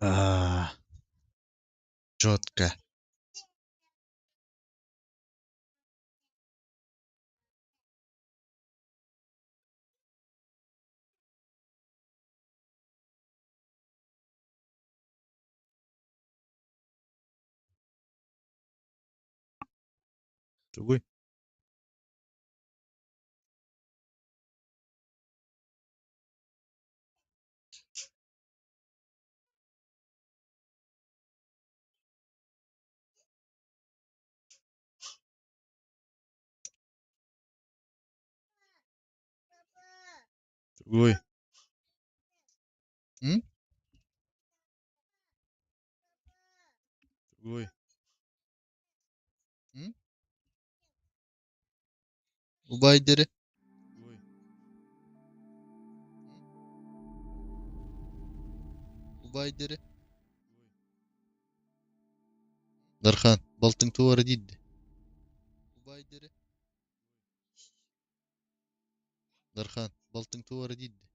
А, Четко. Тугуй? Тугуй? М? Тугуй? М? Убайдары? Тугуй? Убайдары? Дархан, балтыҥ туора диирдэ. Убайдары? Дархан, балтыҥ туора диирдэ.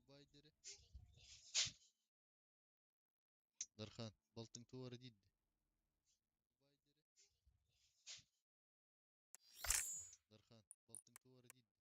Убайдары? Дархан, балтыҥ туора диирдэ. Дархан, балтыҥ туора диирдэ.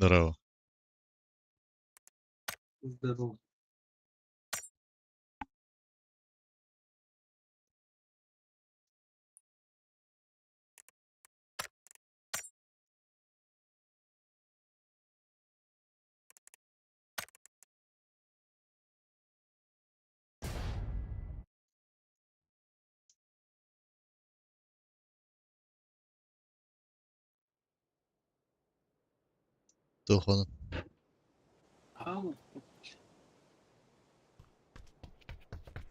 Здорово. Здорово. Туох онон? Аа,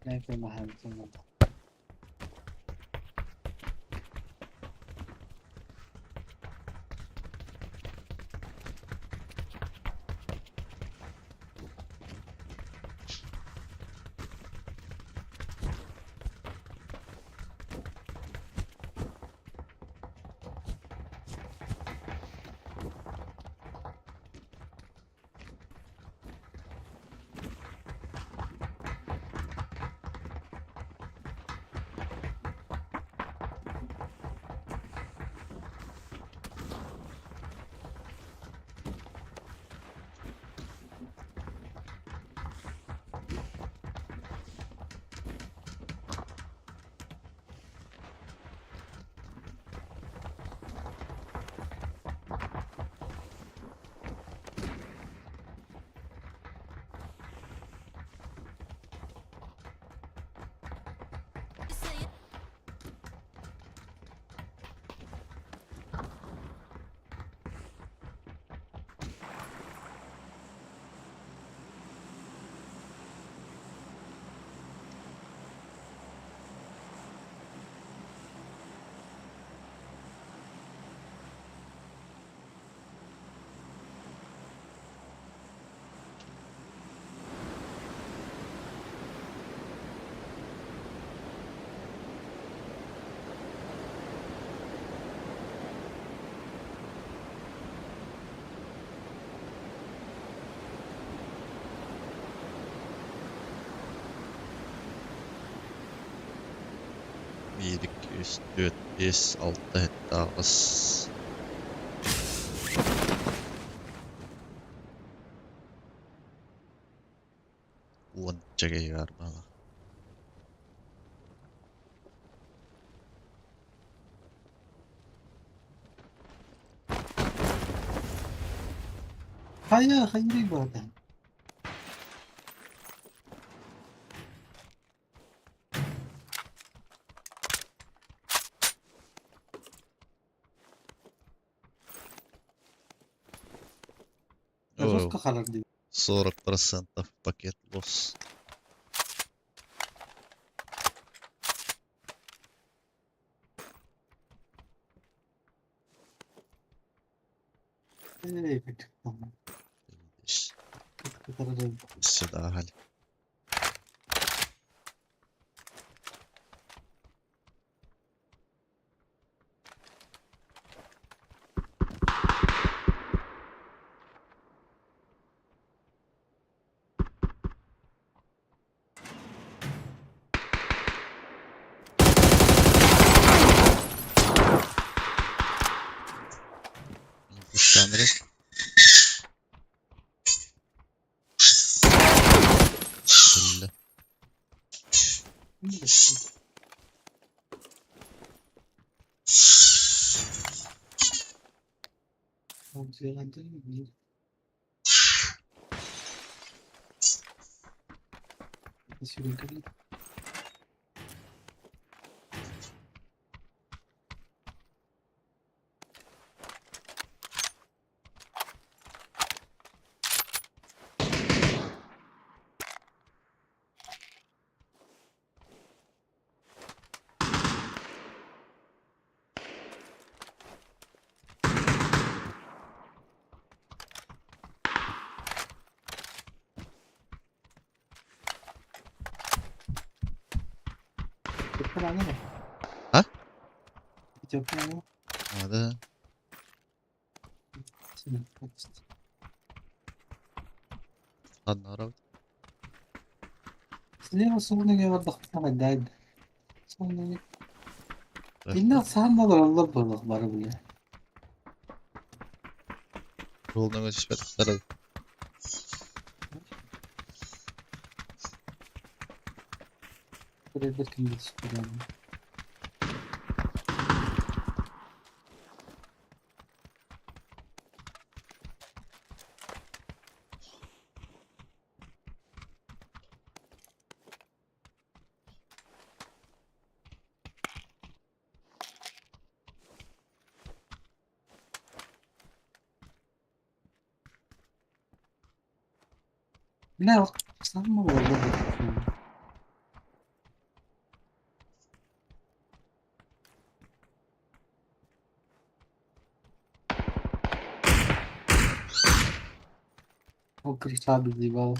Näin. Биир, икки, үс, түөрт, биэс, алта, сэттэ, аҕыс. Уонча киһи баар буолла. Хайа, хайдый баатан. О, Жестко харар дии. 40% пакет лосс. Эй, Сюда, Галь. Камеры. Бля. А? А, да. Ладно, раунд. Полного второй. Бля, самого лобба. Ол кричал, заебал.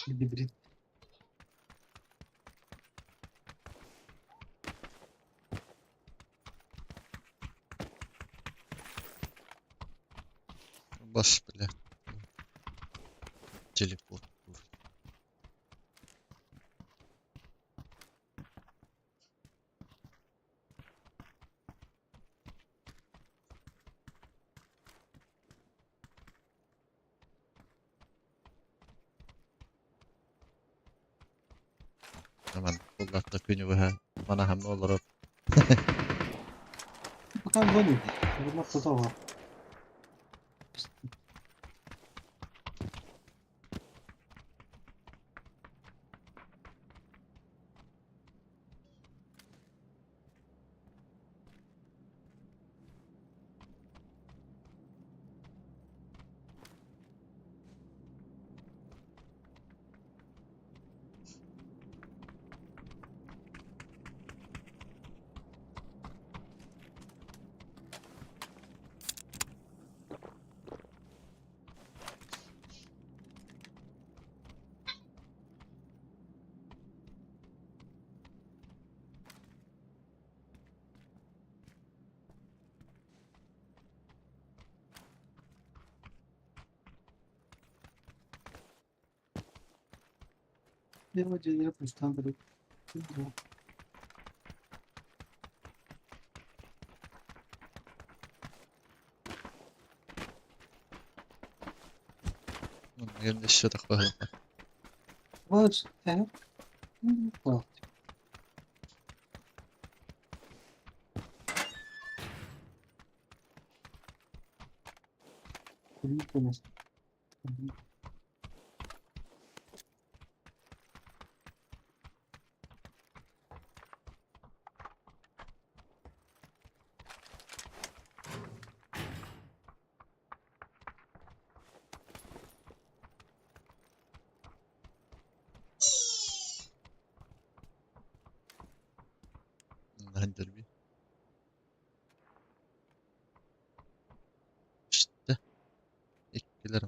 Гибрид. Бас, бля. Телепорт. Hemen Allah'ta günü ve bana hem olur. Пока гонит. Вот того. Дьиэлэри пустаан көрө Манна өссө тахпаһыллар. Вот, Дерби. İşte. Иккилэр.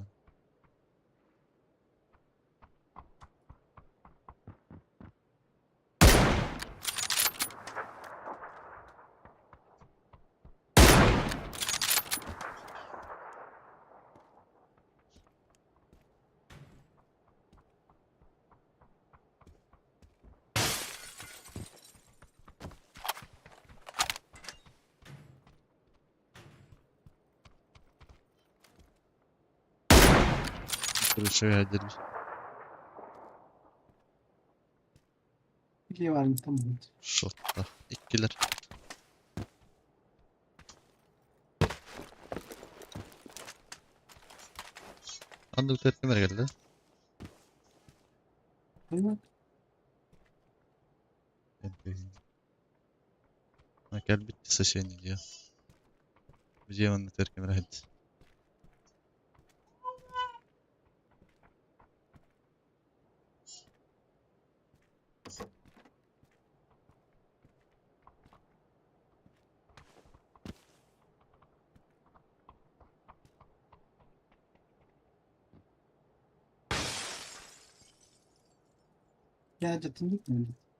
Дерби. Шотта. Иккилэр. Анда үтәртмәр кэллэ. Кэлбит соседний дии. Дьиэ манна тэркэмэр иһит.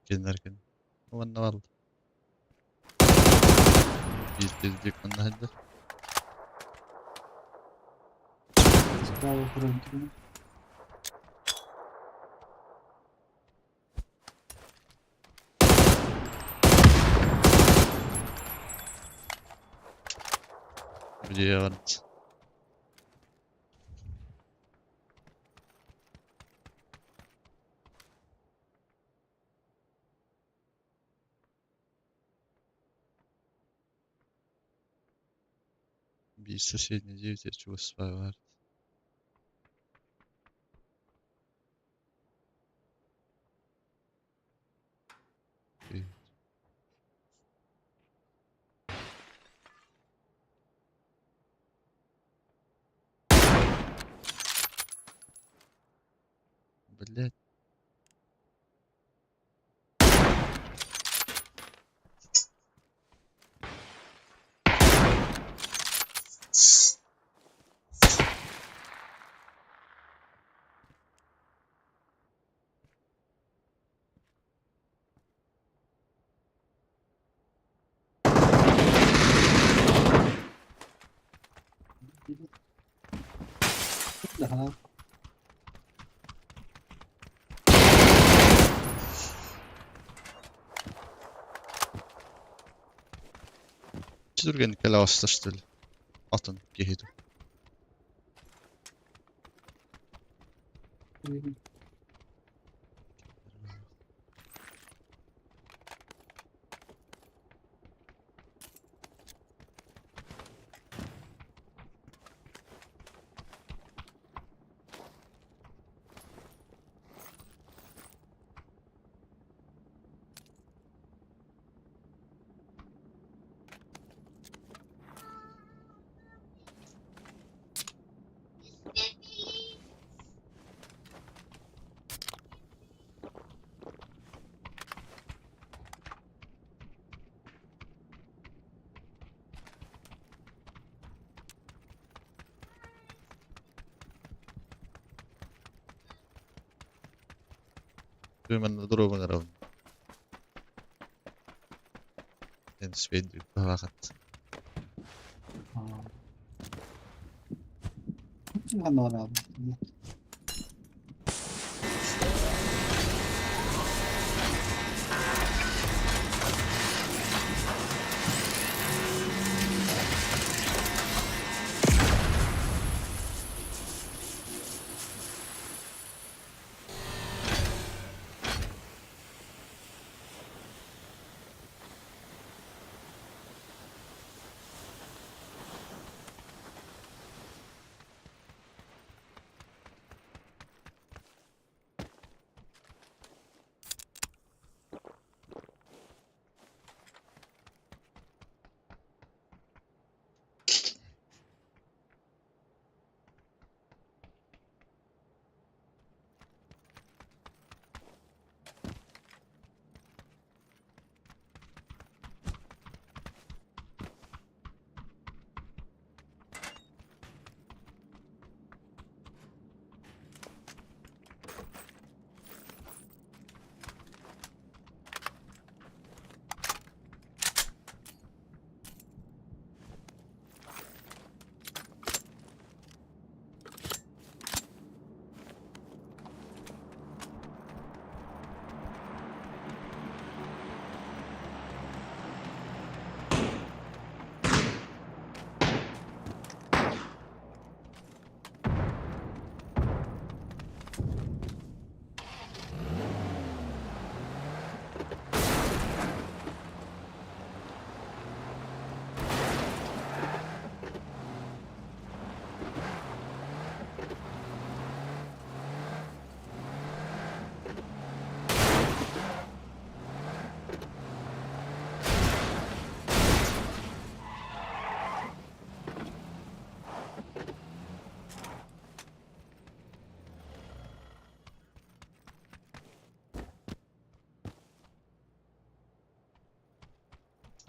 Кинилэр кин. Уонна барда. Биир биир манна сылдьар. Справа фронту. Дьиэ барда. Биир соседний дьиэ чугас баар. Блядь. Да. Түргэн кэлэ оста что ли? Атын киһи дуу. Манна дробун аравын. Эн сведю баҕат. Манна.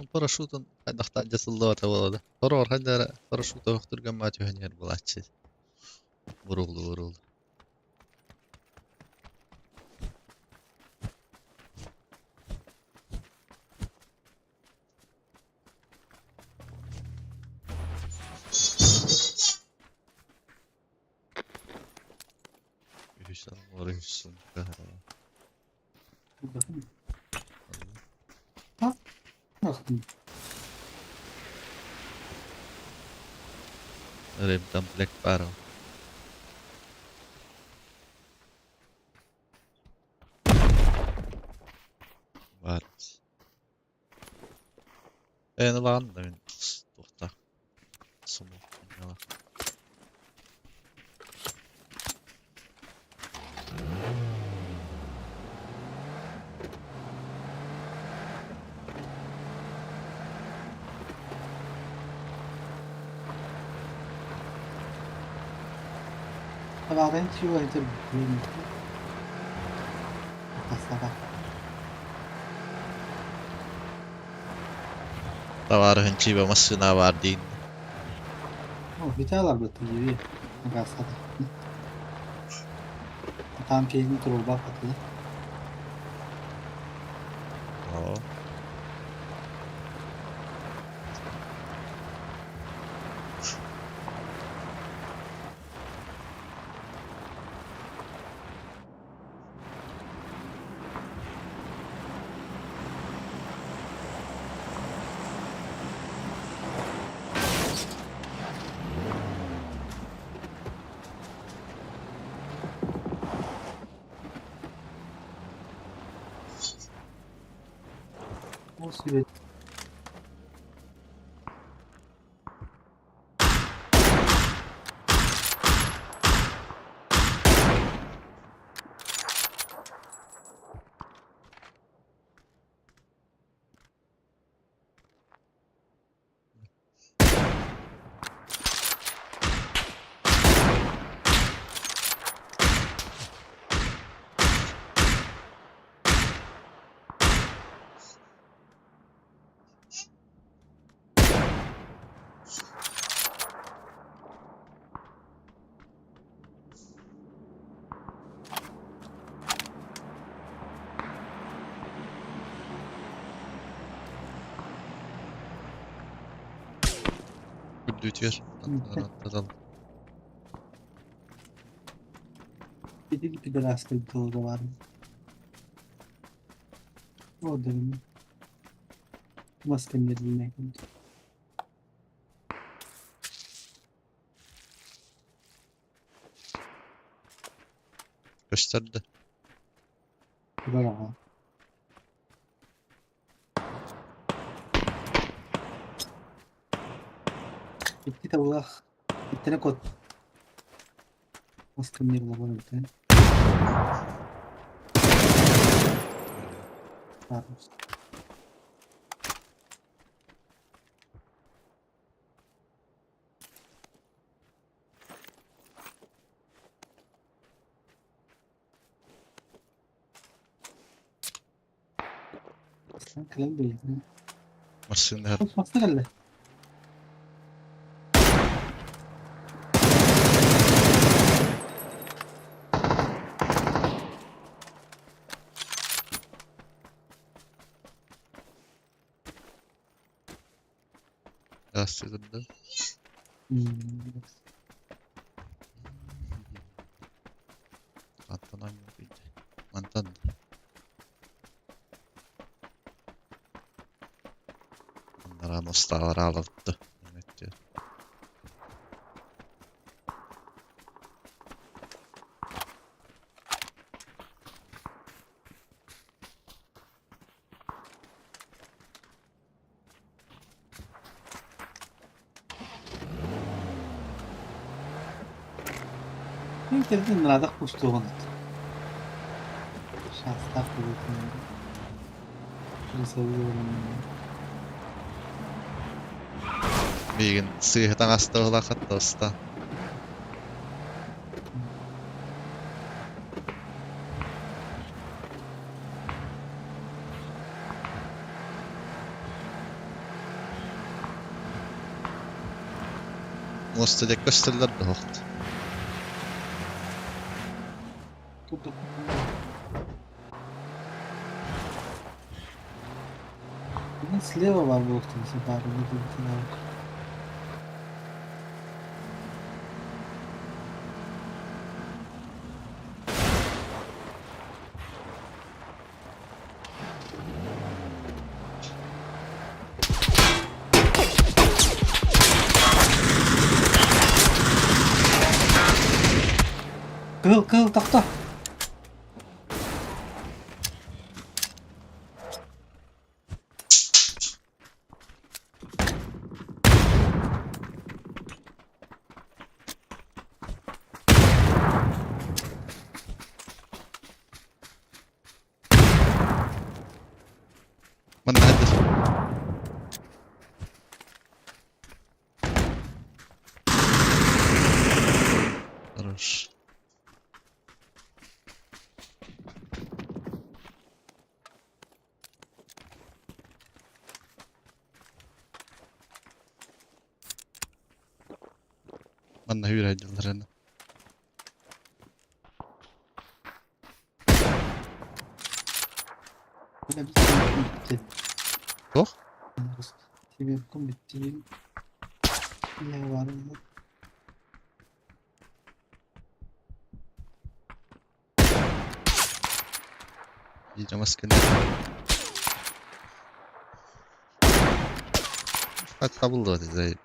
Парашютун хайдахтаах дьэ сыллыбата буола да. Сороҕор хайда эрэ парашюта оһох түргэн баҕа түһэн иһэр буолааччы. Буруолу-буруолу. Үһүс үһүс сумка. Ремкомплект баар. Баар. Эн ылаҕын да мин туохтаах сумуох Табаарыһын сүөһүтэ Табаарыһын чиибэ массыына баар диин. Оо. Үрдүтүөр. Көстөр да. Массыына Астыгында. Аттанан Мантан. Аннаран устаалар аалатты. Миигин сыыһа таҥаста хатта. Муоста диэки көстөллөр да суохт. Тут слева бар буолуохтун баар Кыыл, кыыл, тохто! Манна сылдьар. Хорош. Манна үүрэ сылдьаллар аны. Туох? Тибиэккин бүттүбүн. Ийэ барыммыт. Биир мас гына. Табыллыбат этэ.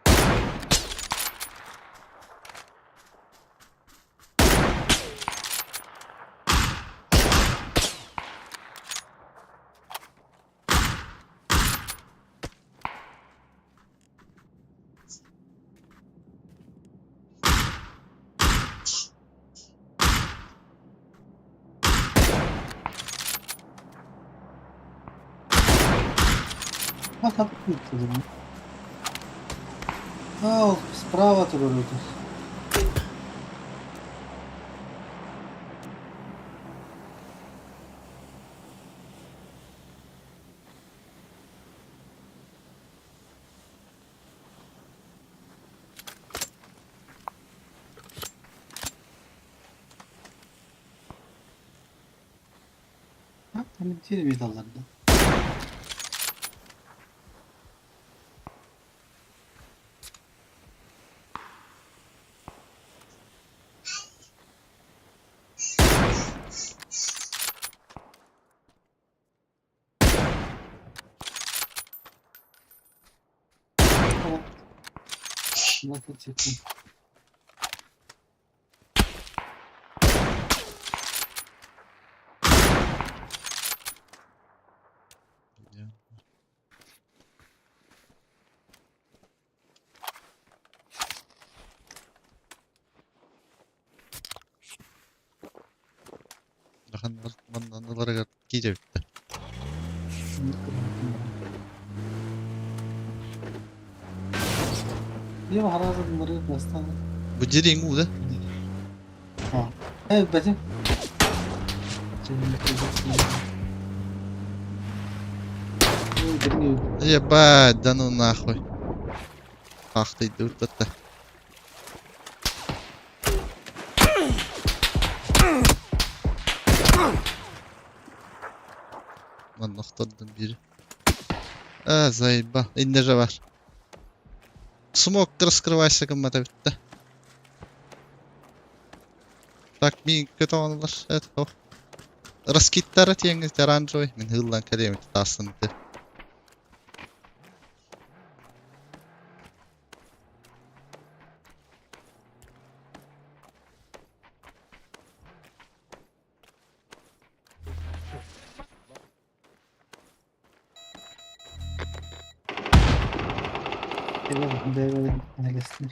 А, справа турар этэ. Телевизордар да. 20 секунд. Манналарыгар киирэ бүттэ. Биир хараҕын бастаан. Бу дьириҥ уу да? Ээ, бэтим. Ебать, да ну нахуй. Ах ты, дур-та-та. Манна охтордум биир. А, заеба. Инне же бар. Смок раскрывайся гыммата бүттэ. Так, мин көтөҕөн это ох. Раскиттара тиэҥҥэ оранжевый. Мин хыллан кэлиэм таасын Нэлэстэр.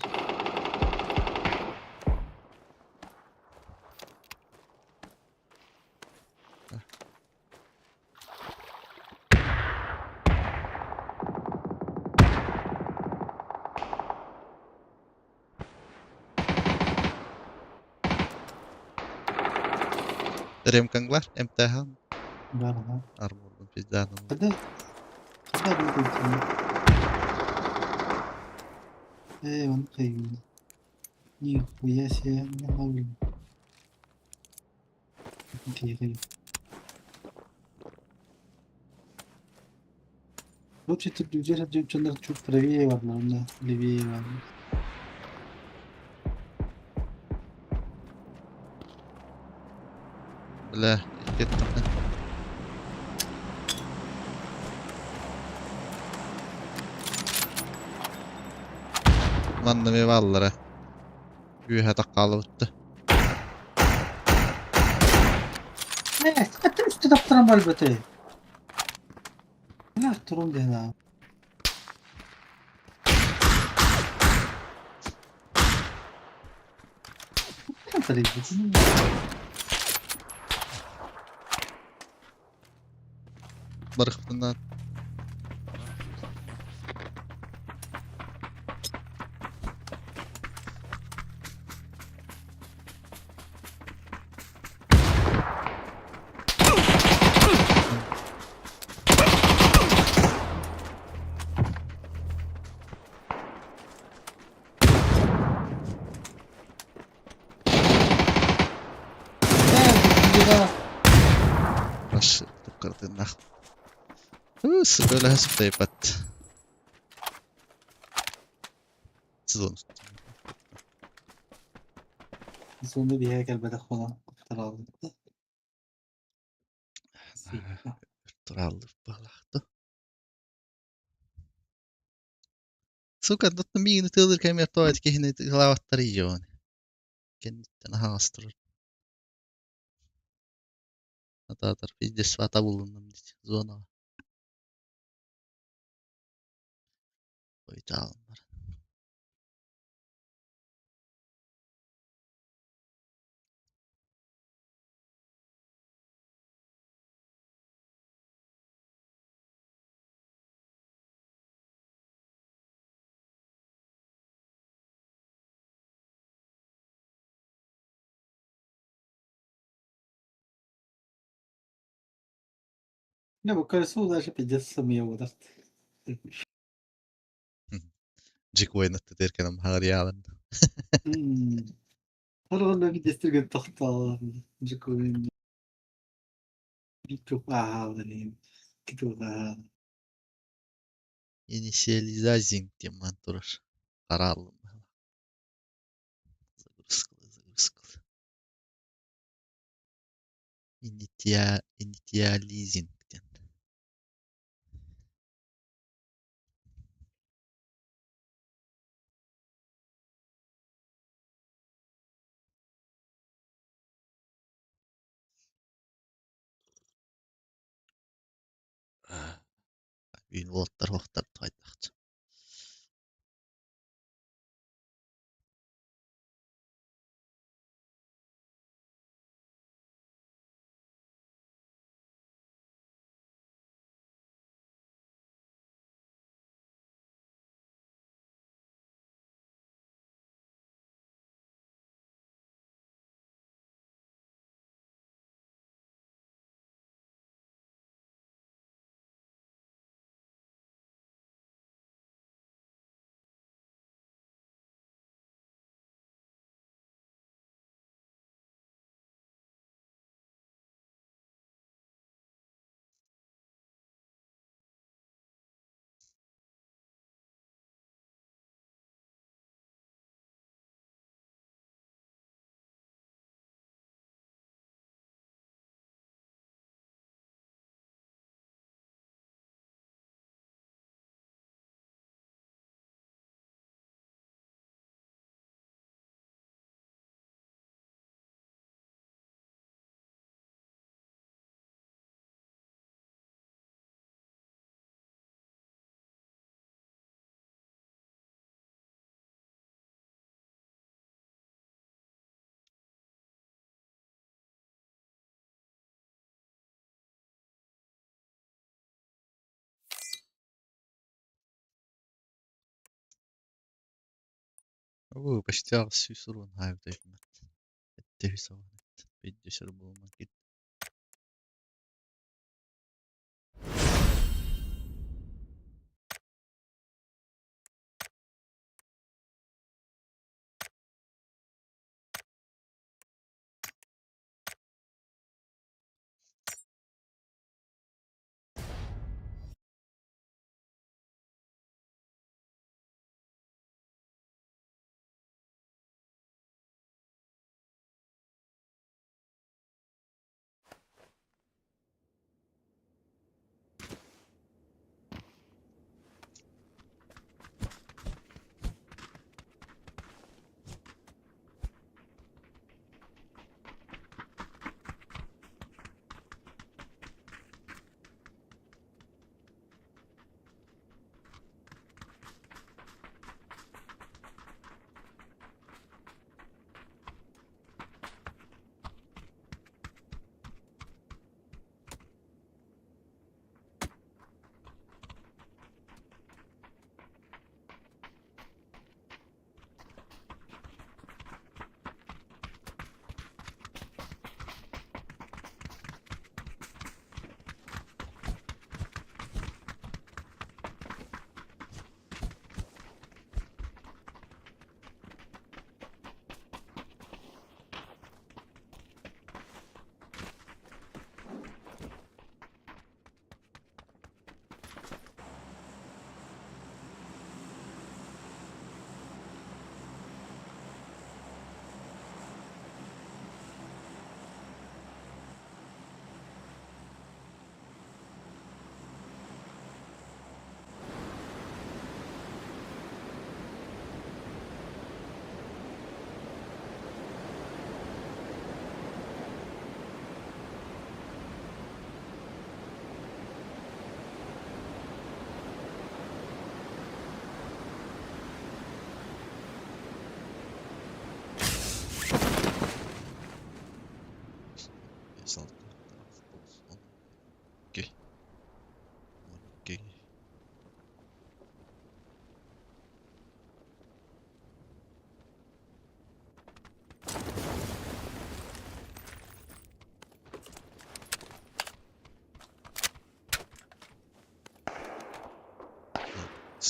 Ремкаҥ бар, МТХ Бар арморбун пизданым. Хада хада бу Ээ, оны кыйын. Нихуя себе, не ловлю. Интересно. Вообще-то где-то девчонок чуть правее одна, да, левее одна. Бля, иккиттэн. Манна эмиэ бааллара. Үөһэ таххаалабытта. Э, это үстэ таптаран барбытай. Мына турун диэн аа. Барыхпына Туккардыннах. Сыбыла сыптайбат. Сезон. Сонда биһиэхэ кэлбэтэх буолан куттараалбыт. Тураллы баалаахты. Сука, тут миигин ытыалыыр кэмигэр тоҕо ити киһини ытыалаабаттар дьон. Кэнниттэн аһаҕас турар. Атаатар пиздец свата булуннум дии зонаҕа. Ой, бар. Не, бу көрсүү даже пиздец сымыйа буолар. Джик Уэйн тетер хаҕарыйаалан. Хорҕоно пиздец тохтоо. Жикуин. Биттук ааларын. Китуга. Инициализазинг диэн маан турар. Харааллым. Загрузка, загрузка. Инициализинг диэн. Үүн уолаттар уохтар хайдахча. Уу, почти 800 хаайбыт Эттэ Пиздец буолуман кит.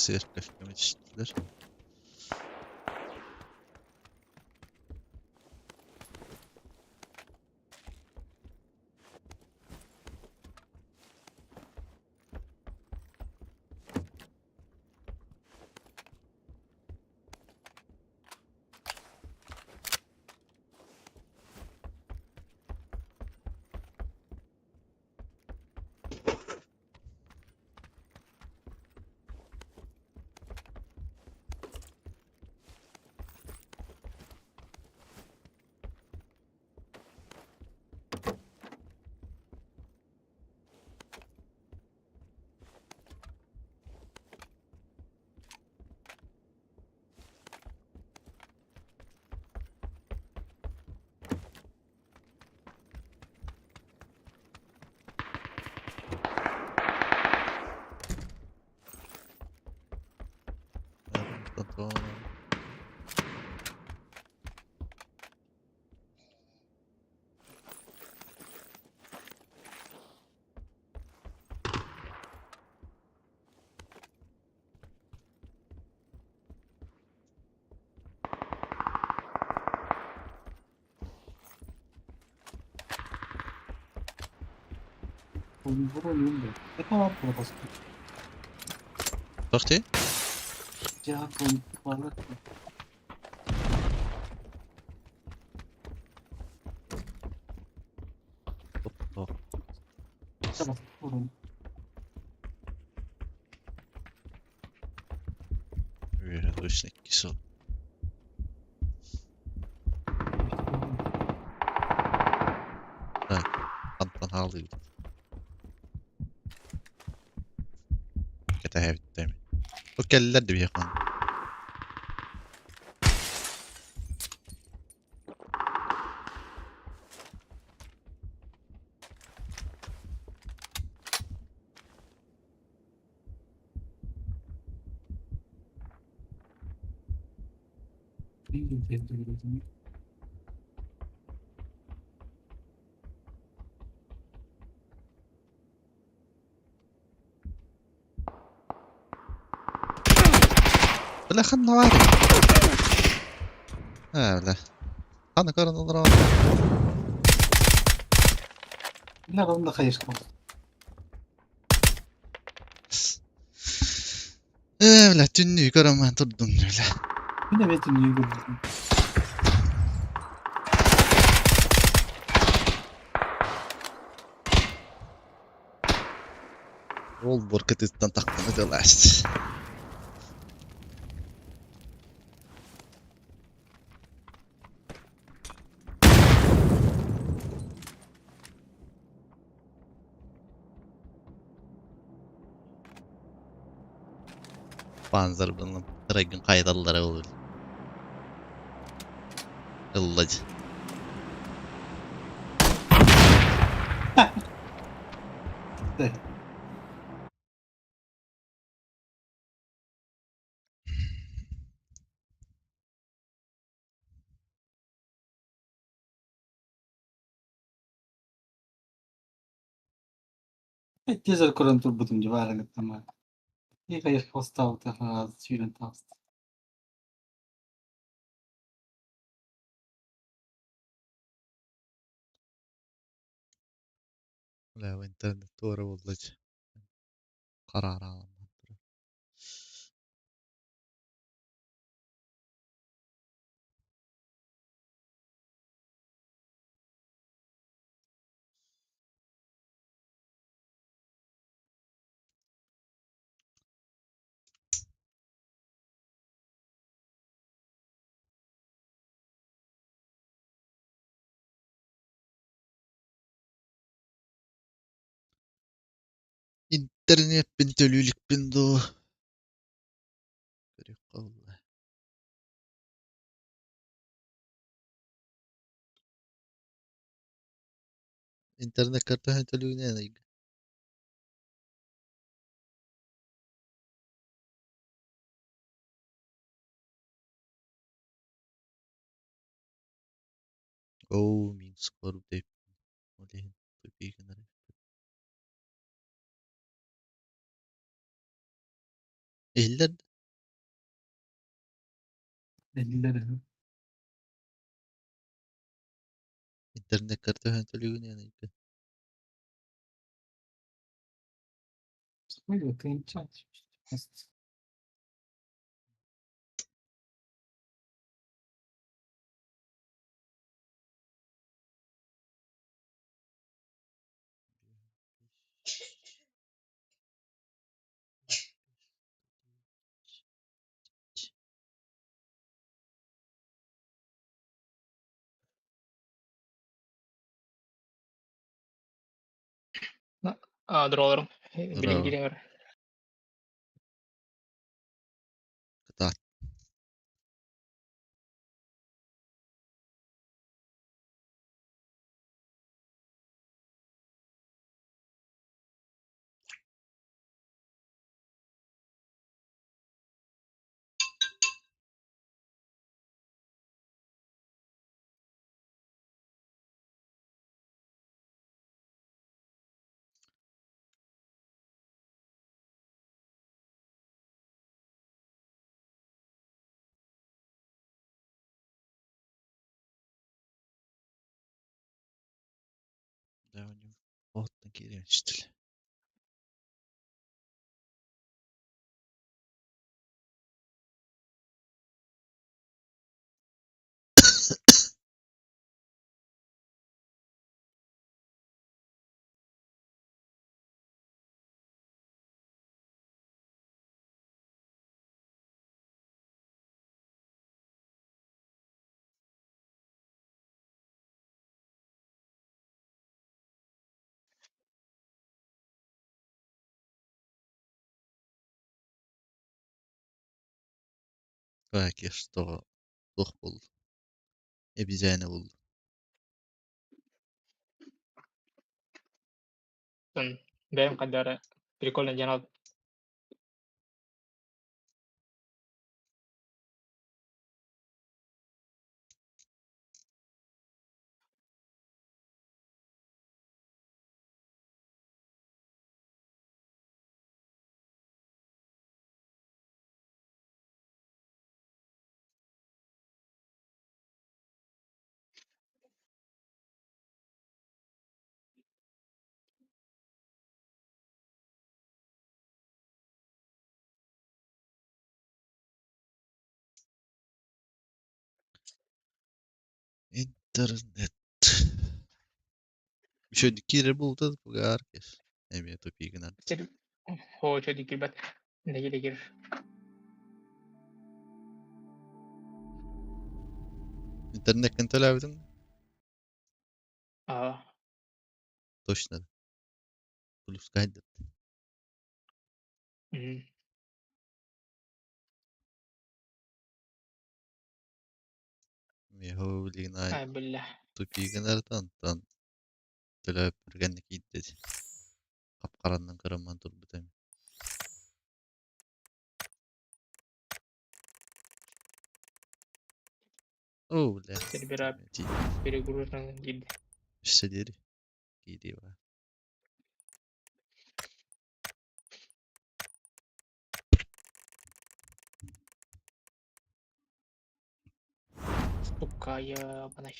Церковь көмүстүлэр. Тохти? Точно кисел. Так, антан хаалыы. Кэтэһэбиттээми. Ол кэллэр да биһиэхэ. Бля, ханна баарый? Аа, бля. Ханна көрөн олорон. Ээ, бля, түннүү көрөн man турдум, бля. Ол буркытыттан тахтаны дылаас. Панзер бұның тырайгын қайдалары ол. Ыллаж. Бля, интернет туора боллаж. Қарар аламан. Интернет пин төлүүлүкпүн дуу. Көрүөх. Интернет карта төлүүнэн. Оо, мин скоро деп. Олehen тупигнер. Иһиллэр да? Иһиллэр үһү. Интернеккэр түһэн төлүүгүн ыйга? Тыһыынча. Доролорум билин Браво. киирэн Кытаат. Оттон киириэн истилэ. Кеш тоҕо туох буолла? Эбизээнэ буолла. Бэйэм хайдары прикольно диэн ал Интернет. Еще киирэр буолта пугаар кеш. Эмиэ тупигынан. Сир хоочо дикирбэт нэгилигир. Интернеккин төлөөбүтүҥ? Аа. Точно. Плюска хайдат. Миэхэ билигин Ай биллэ. тупигынар онтон төлөөппүргэнне киирдэ хап-хараннан кырамман турбут эми. Оо, бля. Сервера перегружены диир. Өссө диэри киирии баар. Сука, ебаный.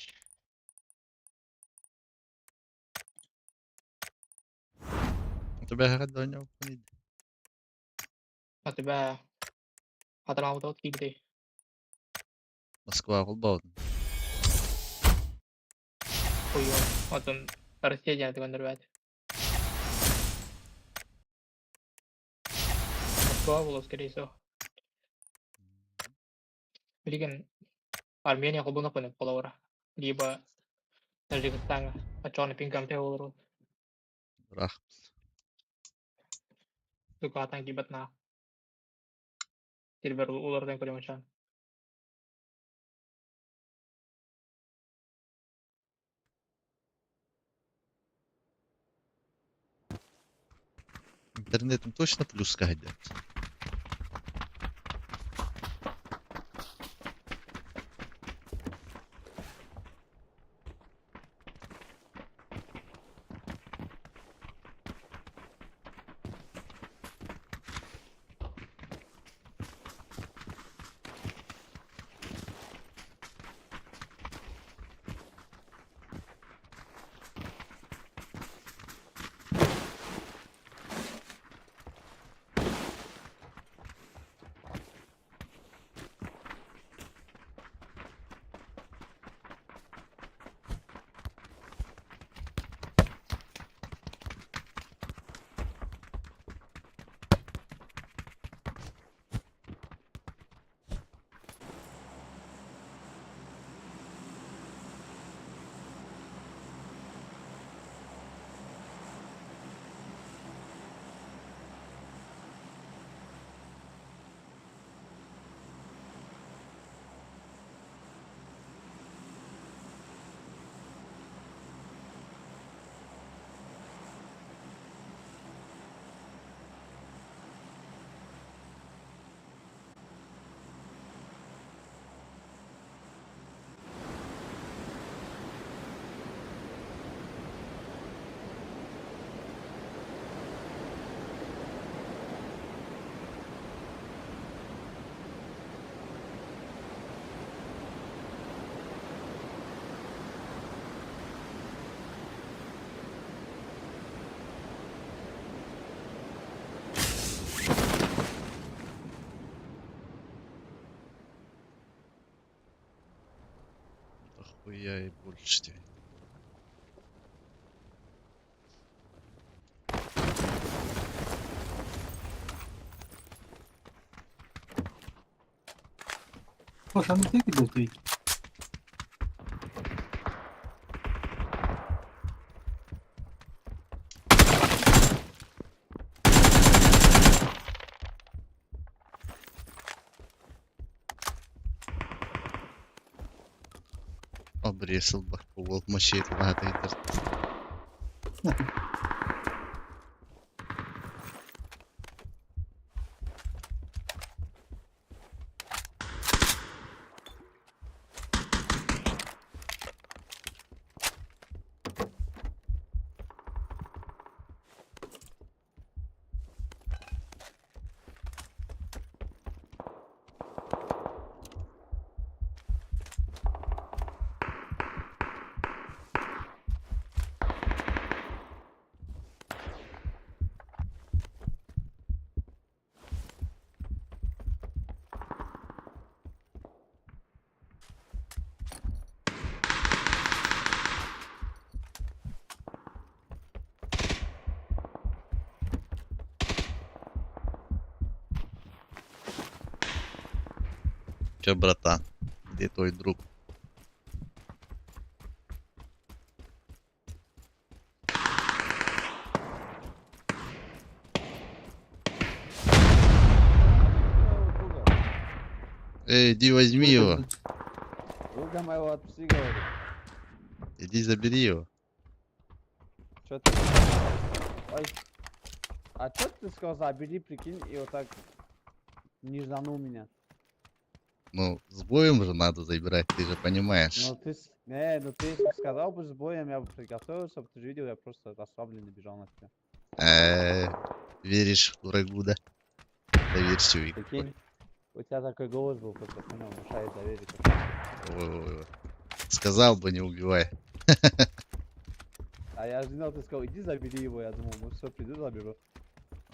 У тебя оонньообуккун А тебя хатараабыт киирдэй. Москва холбообутун. Хуйо. Отон Россия диэн көрбөт. Москва буолуо, скорее всего. Билигин Армения холбонох холобура. Либо Таджикистаҥҥа. Оччоҕуна пингамте олору. Ыраах. Сука, хатан киирбэт наа. Сирбэр уларытан көрүөм оччоҕуна. Интернетом точно плюска хайдат. Нихуя и больше тебе. Коша, ну ты кидал ты. Обрезал баку, вот мочит, ладно, Че, братан, где твой друг? Эй, иди возьми его. Друга моего отпусти, говорю. Иди забери его. Чё ты? Ой. А чё ты сказал, забери, прикинь, и вот так не жданул меня. Ну, с боем же надо забирать, ты же понимаешь. Ну ты, не, ну ты если бы сказал бы с боем, я бы приготовился, ты же видел, я просто расслабленный бежал на тебя. Веришь врагу, да? Доверчивый какой. Прикинь, у тебя такой голос был, просто понял, внушает доверие. Ой-ой-ой. Сказал бы, не убивай. А я же знал, ты сказал, иди забери его, я думал, ну все, приду, заберу.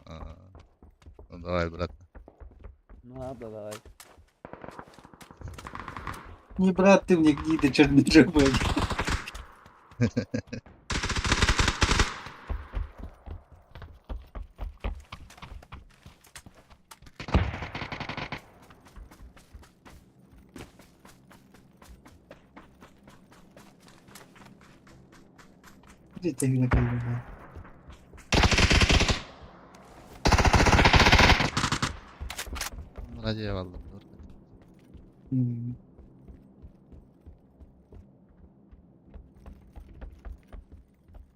А, ну давай, брат. Ну ладно, давай. Не, брат, ты мне гнида черножопая. Где ты меня понимаешь? Ради eyvallah.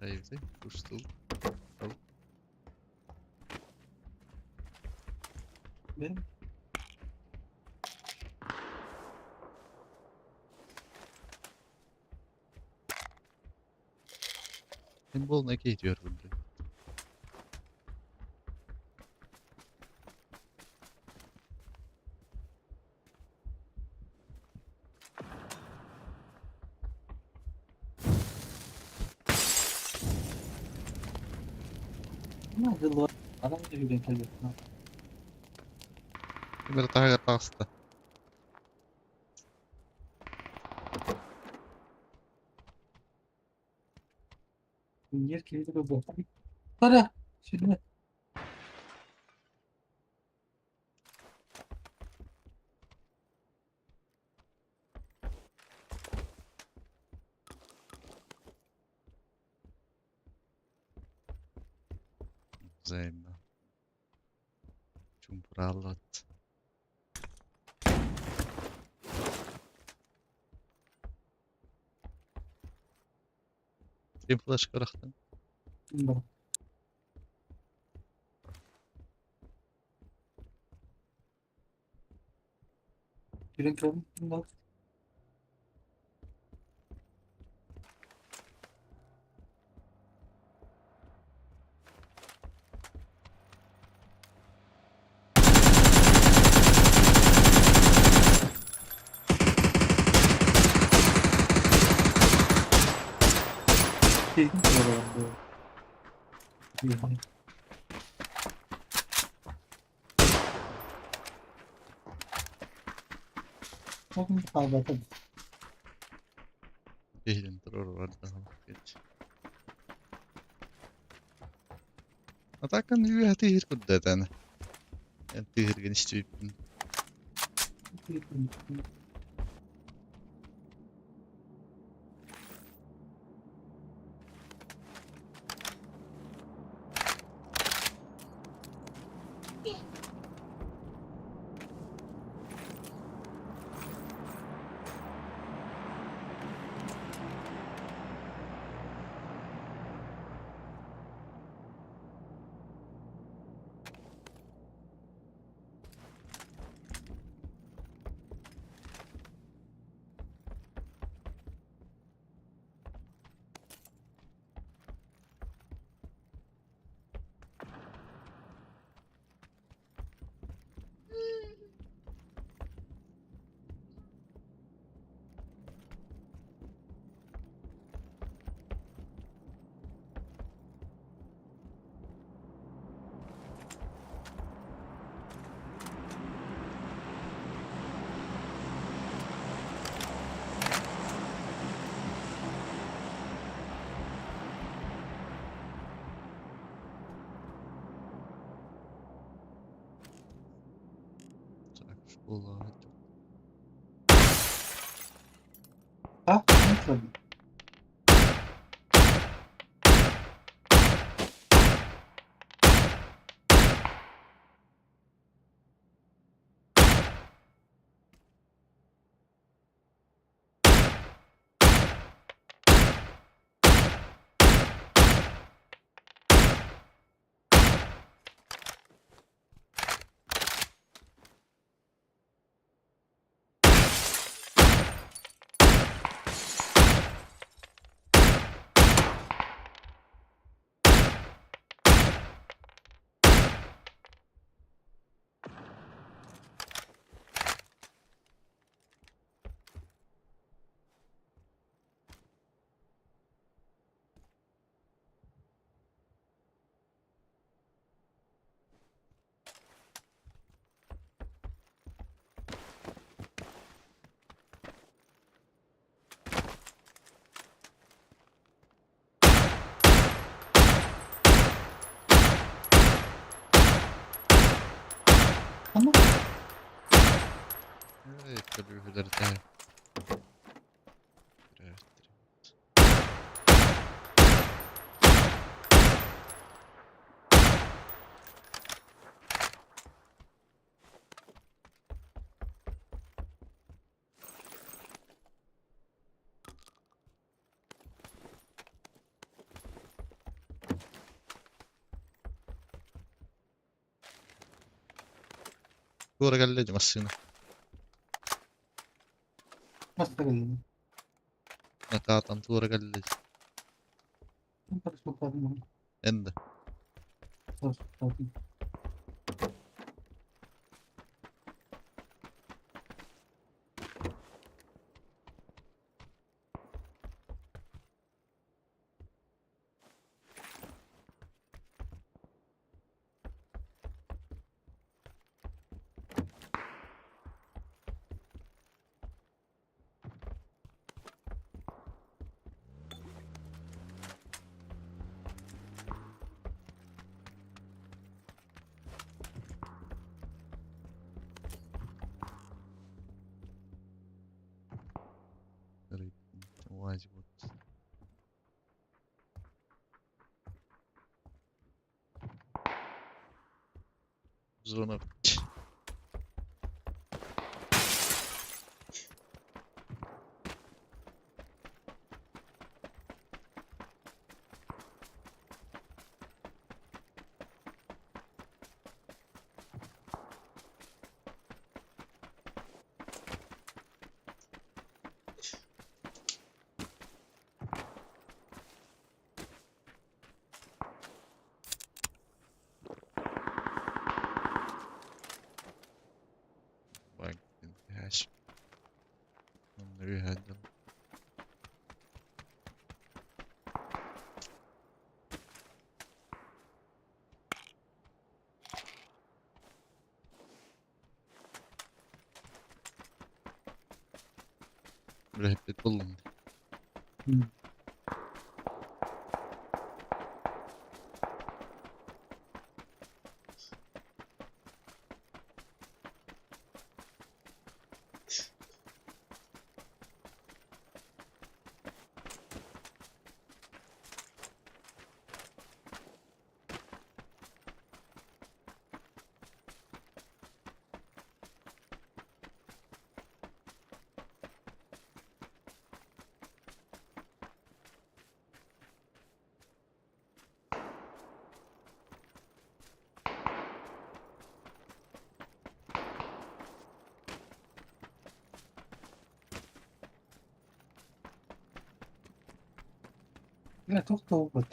Evde kuştu. Benim Pinball ne gidiyor bunda? Ne Adam da bir tabii. Bir daha pasta. Yer kilidi bu. Para. Şimdi. Взаимно. Чумпураллат. Ким флешка рахтан? Да. Birin kırıldı. Киһитин туруорар. А так он үөһэ курдатан. Эн тыһыргын истибиппин. Так, школа. А? Не треба. Ана? Эй, Привет. Туора кэллэ массыына. Массыына. Накаатан туора кэллэ. Хорошо, ладно. Энде. Хорошо, ладно. УАЗик. Зона. Банк. Онно Үлэһиппит буллум. Бля, туох да буолбат.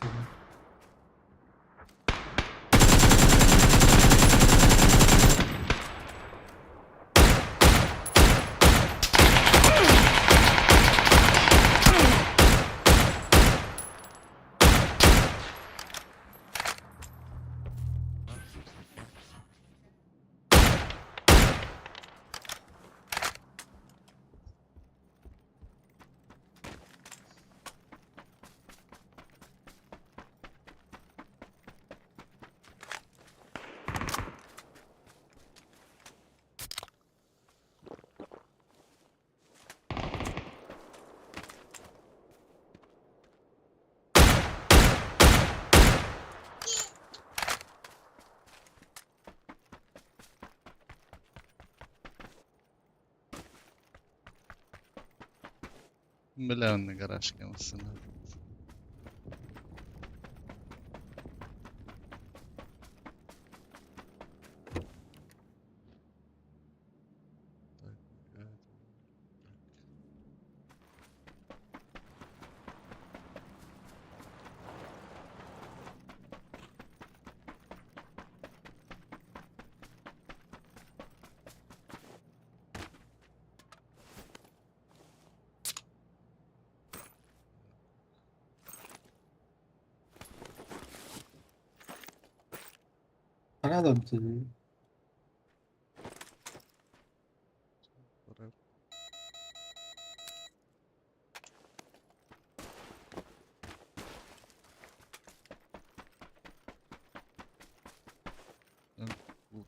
Бля, он на гаражке массына. Так, так. Рядом ты. Пора.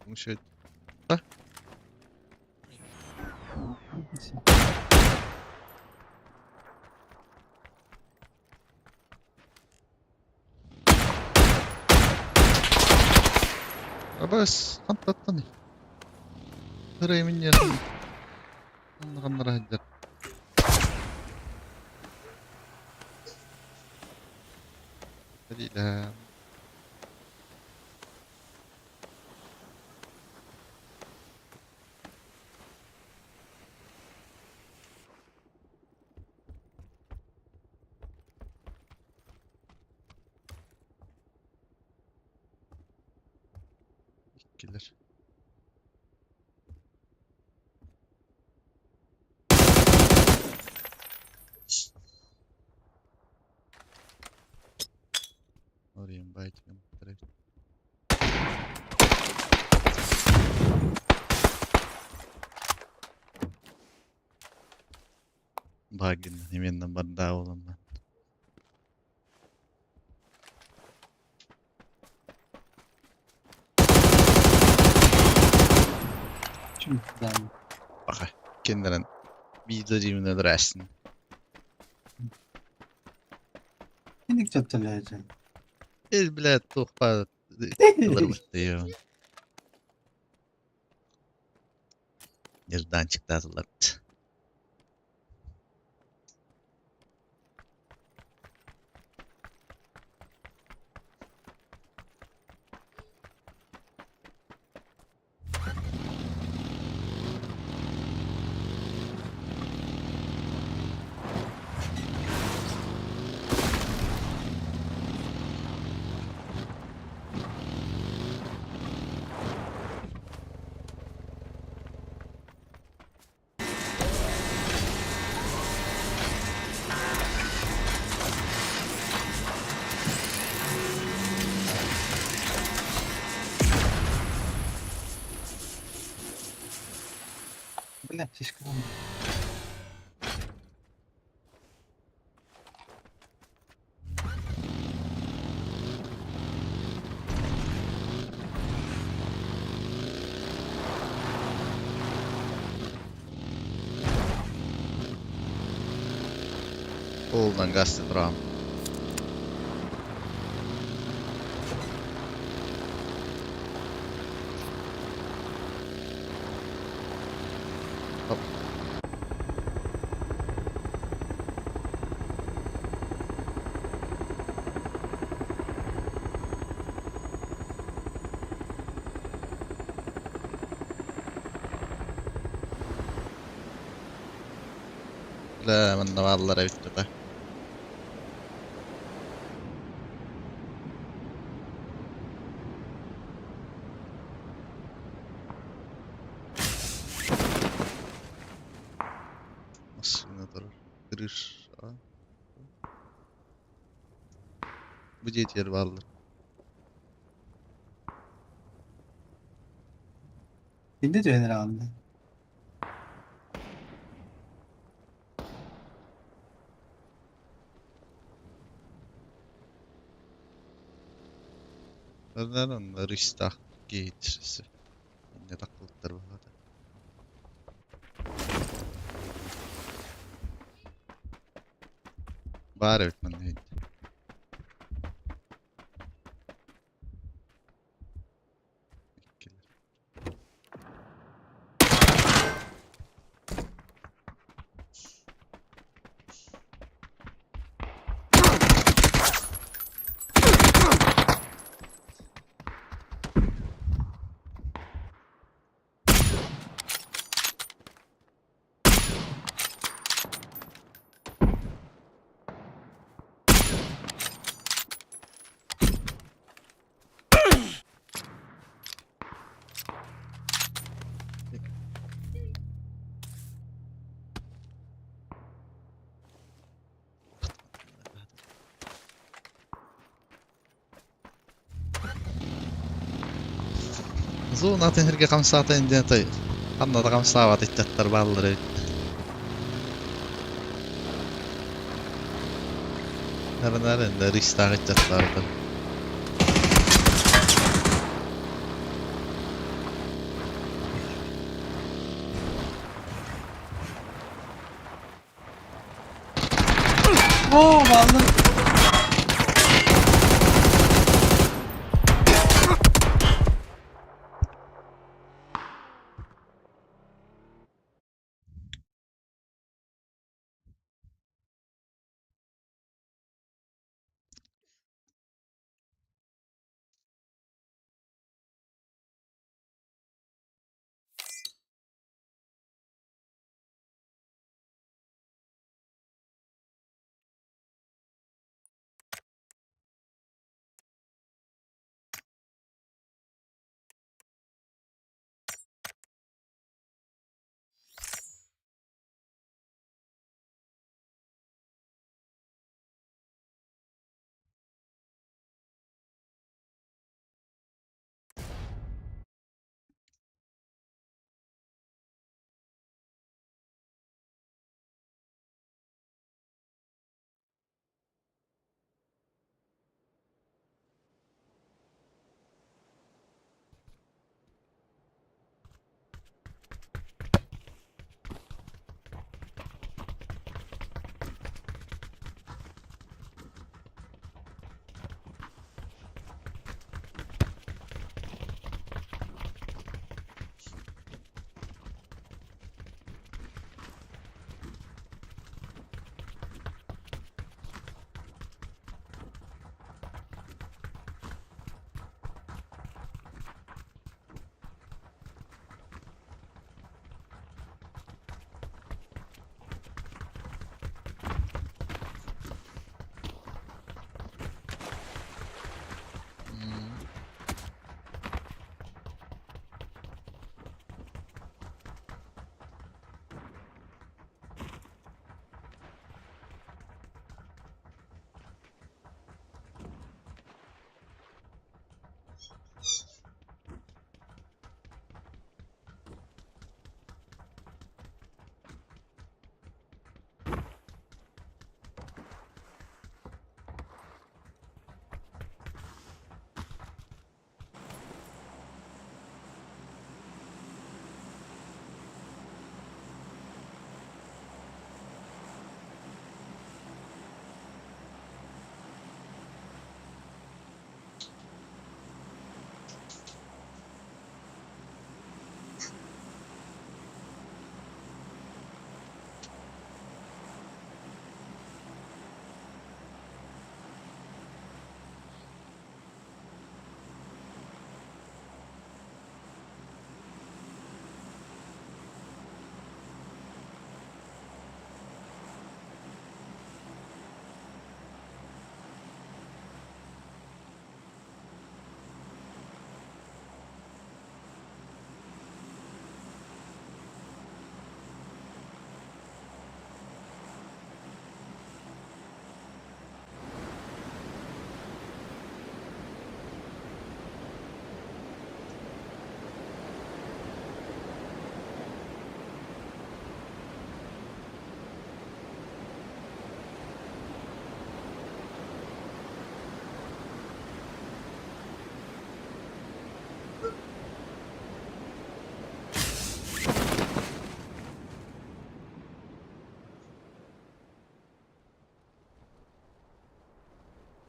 Мешает. Абас, хантаттан. Хыраймын yersin. Оннар хаддар. Хадила. Иккилер. Орыйын байтыгым. Багин именно бардаулом. Чем да. Баха. Кендерен видео драсин. Киник чапталаажа. Эл блядь, тухпа. Нежданчик тазылат. Бля, слишком. Полнан гасты турам. Оп. Бля, манна бааллар эбит тута. Массыына турар. Крыша. Бу дьиэтигэр бааллар. Инде түһэн эрэ анда. Онно рыстаах киһи Инне таххыбыттар баҕата. Баар эбит манна иһит. Иккилэр. Зона атын сиргэ хамсаата диэн той ханна да хамсаабат ыччаттар бааллар эбит. Нары-нары инде рыстаах ыччаттар. Оо, бааллар.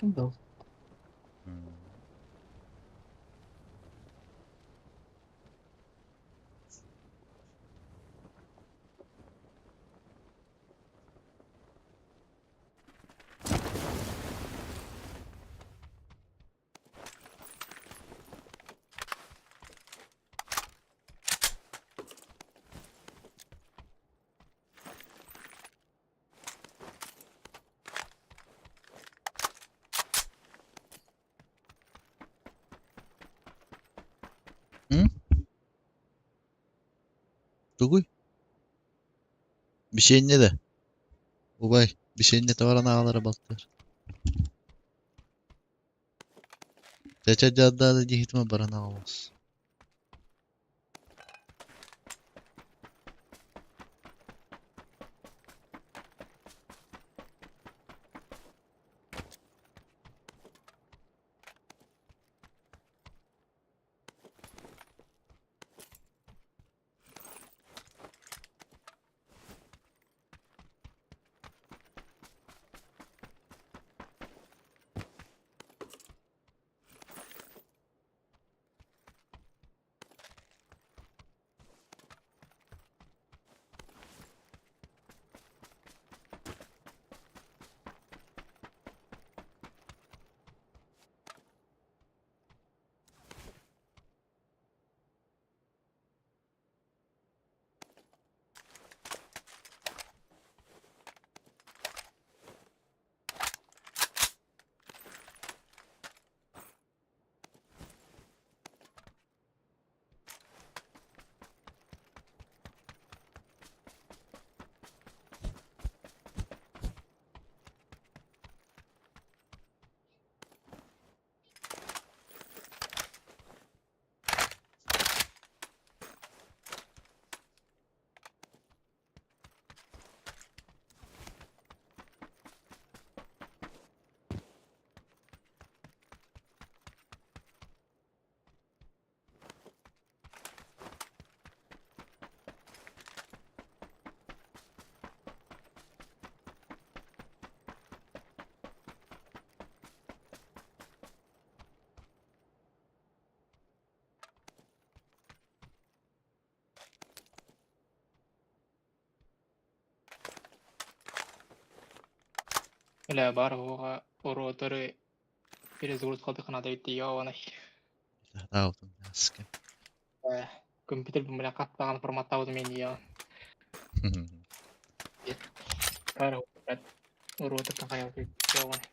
Атын да ол. Тугуй? Бичиэнньэ да? Убай, бичиэнньэтэ баран аҕалара балтыар. Чэ-чэ дьадаада диэхитимэ баран аҕалас. Бля, баар оҕоҕо уруотору перезагрузкалыахха наада эбит дии, ёбаный. Таабытым аска. Э, компьютер бля хас даҕаны форматтаабытым иһин ийэҕин. Баар уруотортан хайаабыт ёбаный.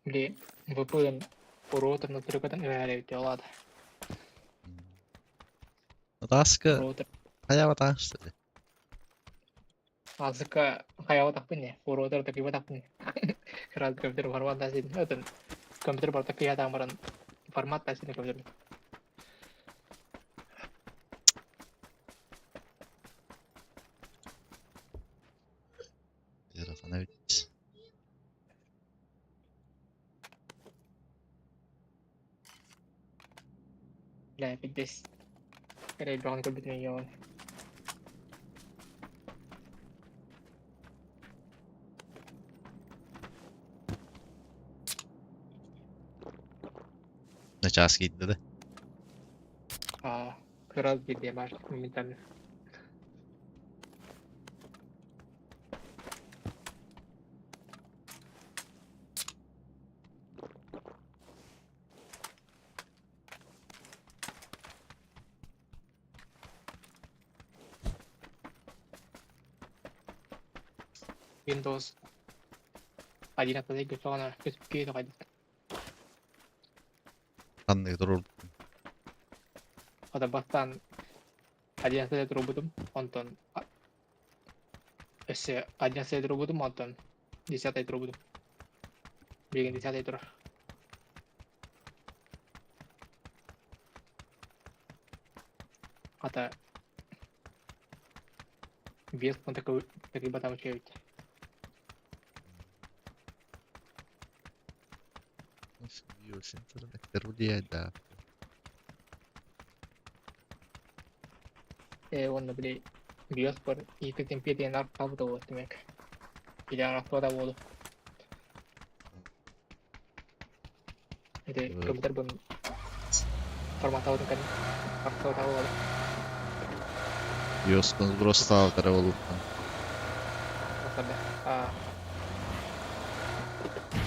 Били VPN уруотор настройкатын үһээрэ эбит ол аата. Атааска Роутер хайаба таҥастады. Азыка хайаабатахпын ээ, уруотар такыйбатахпын ээ. Кыра компьютер формат тасин, атын компьютер барыта кыйаатаан баран формат тасин компьютер. Ыарахан эбит. Бля, пиздец. Эрэй бөҕөнү көрбүтүм өйүөҕүн. Начаас киирдэ да. Аа, кыра биирдэ баар моментально. Windows 11 көтөҕөнө көтүпкэ тоҕойдо. Ханныгы туруорбуккун? Хата бастаан 11 туруорбутум, онтон өссө 11 туруорбутум, онтон 10 туруорбутум. Билигин 10 турар. Хата 5 такой үчүгэй эбит. Да. Ээ уонна били биос бар иитик империя хаалбыта буолуо тимэк. Или араспада буолу. Ити компьютербын форматтаабытым кэннэ артыатаабы Ёскун сбростаабыт эрэ буолуохтан.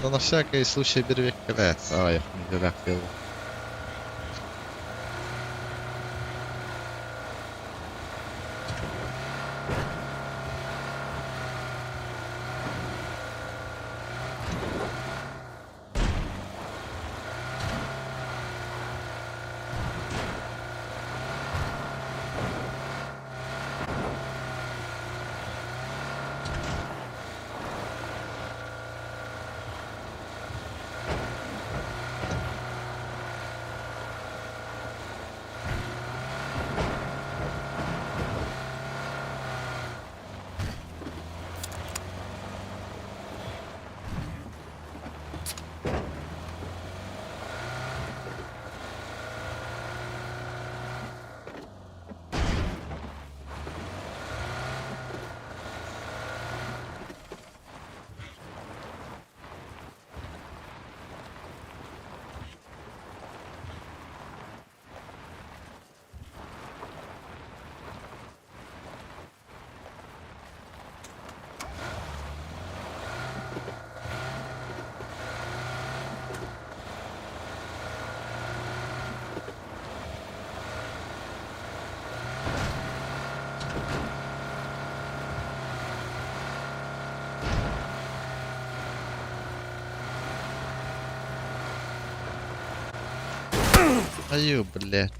Но на всякий случай бирвеккэлээт аҕыйах мүнүүтэлээх буолла. Айыы, блядь.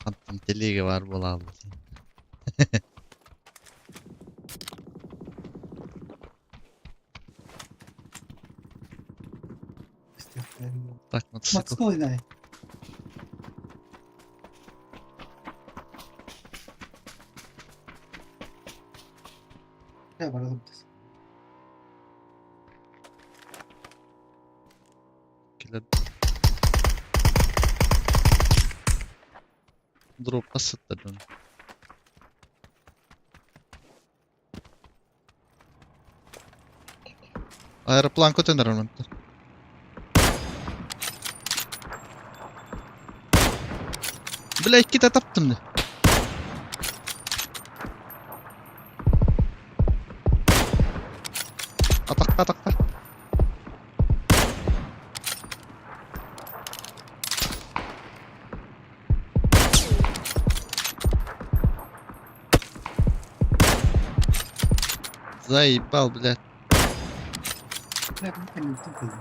Хантан телега баар буолааллар. Так, мотоцикл. Мотоцикл дай. Я баралым дес. Кэлэр. Дропка сыттар дьон. Аэроплан көтөн эрэр онтон. Бля, иккитэ таптым дии. Атахта, атахта. Заебал, блядь. Бля, ну, тупо.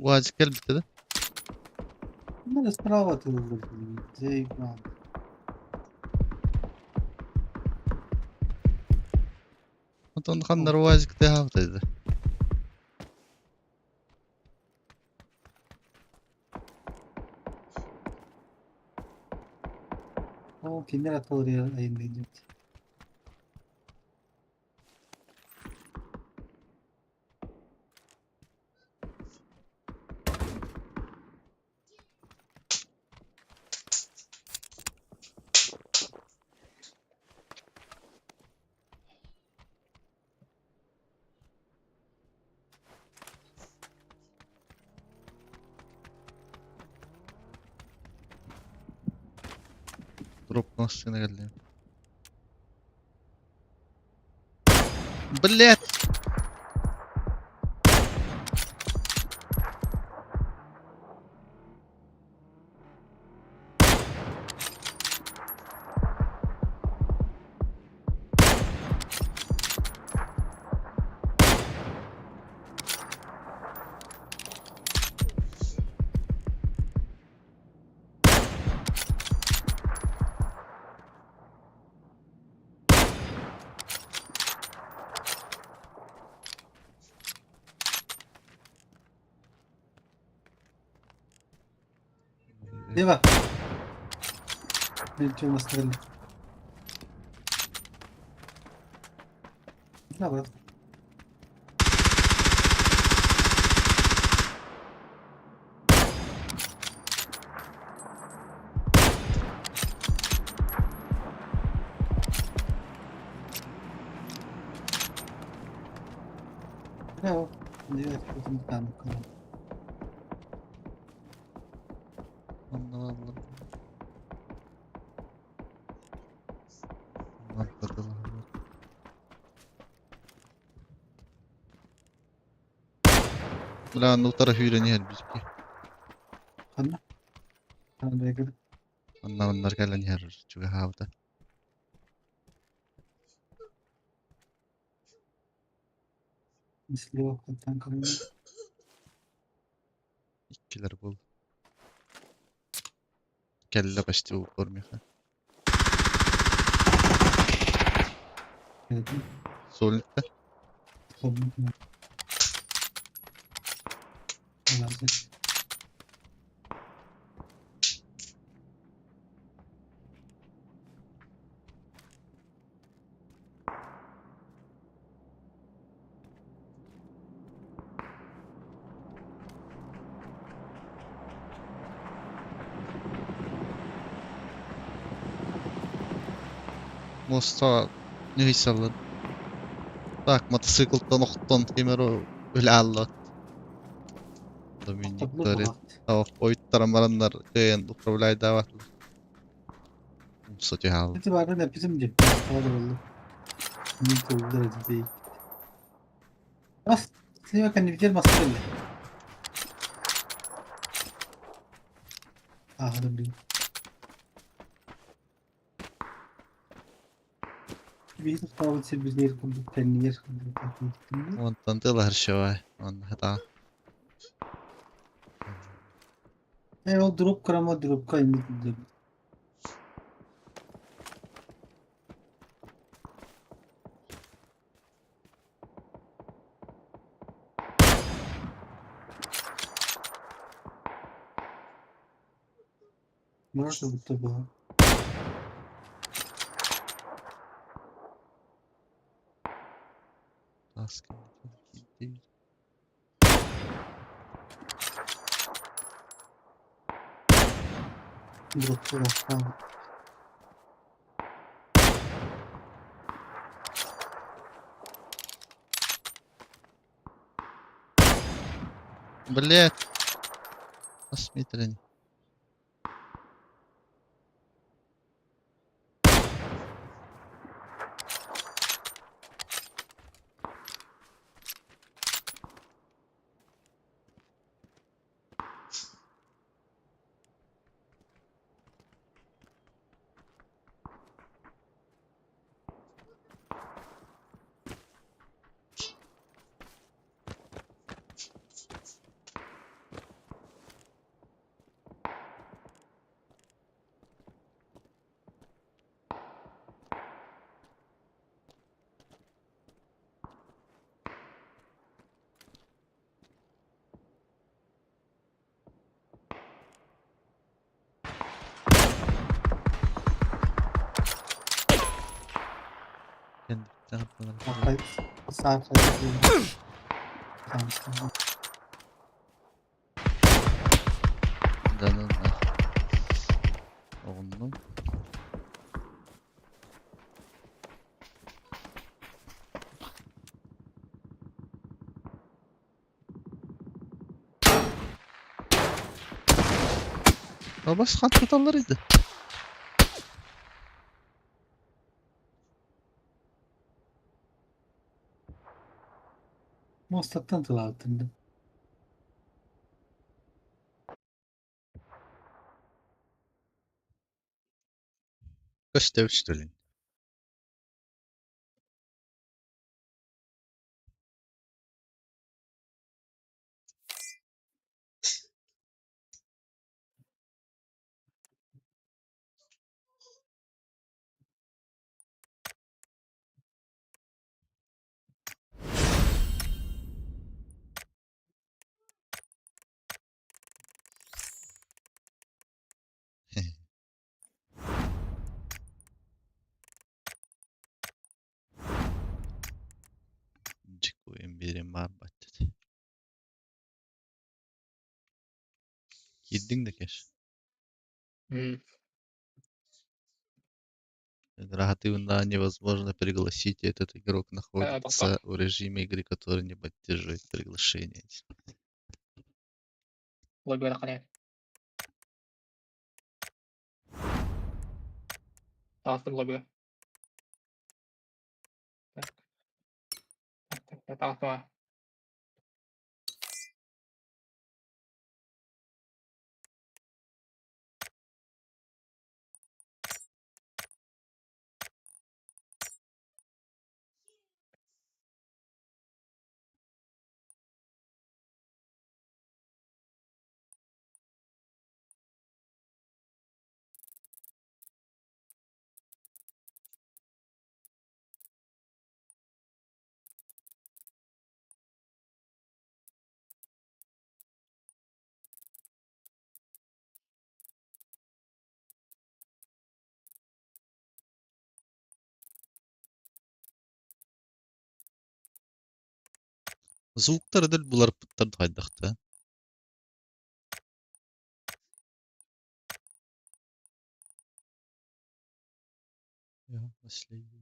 УАЗик кэлбитэ да? Ну, справа ты вроде. Заебал. Онтон ханнар УАЗик тыаһаабытай да? Ол кинилэр атылар айанныыр. Дроп массыына кэллим. Блять! Слева. Ничего настроили. Давай. Браво. Девять танк. Онно бааллар. Бля, ну утара сүүрэн иһэр бииргэ. Ханна? Ханна Онно оннор кэлэн иһэр чугаһаабыта. Слева танк. Иккилэр буол. Кэллэ почти упор миэхэ. Сольникта. Моста ньыһыйсаллар. Так, мотоциклтан охтон ким эрэ үлэ Доминик Ойуттаран бараннар кыайан управляйдаабатылар. Умса түһэ Эти бары написым деп. Болды. Не толдыр дейді. Бас, слева конвейер басты. А, да блин. Биир таабыт сирбизлер курдук тэннигэр курдук. Онтон тылар шоа. Он хата. Э, ол дроп крама дропка инде. Можно будто бы. Таска. Дропка басқа. Блять. Посмотри. Саа хайд. Tamam. Да, да, да. Оҕуннум. Албас хантаталлар иди. Мостаттан тылааттым. Көстөбүт что ли? Биэриэн баҕарбат этэ. Киирдиҥ да Кеш? Игра невозможно пригласить, этот игрок находится в режиме игры, который не поддерживает приглашение. Лобби Таҕыстым лоббига. Так. Так, так, так, таҕыстым аа. Звуктар эдэр буларпыттар хайдахта. Я наследие.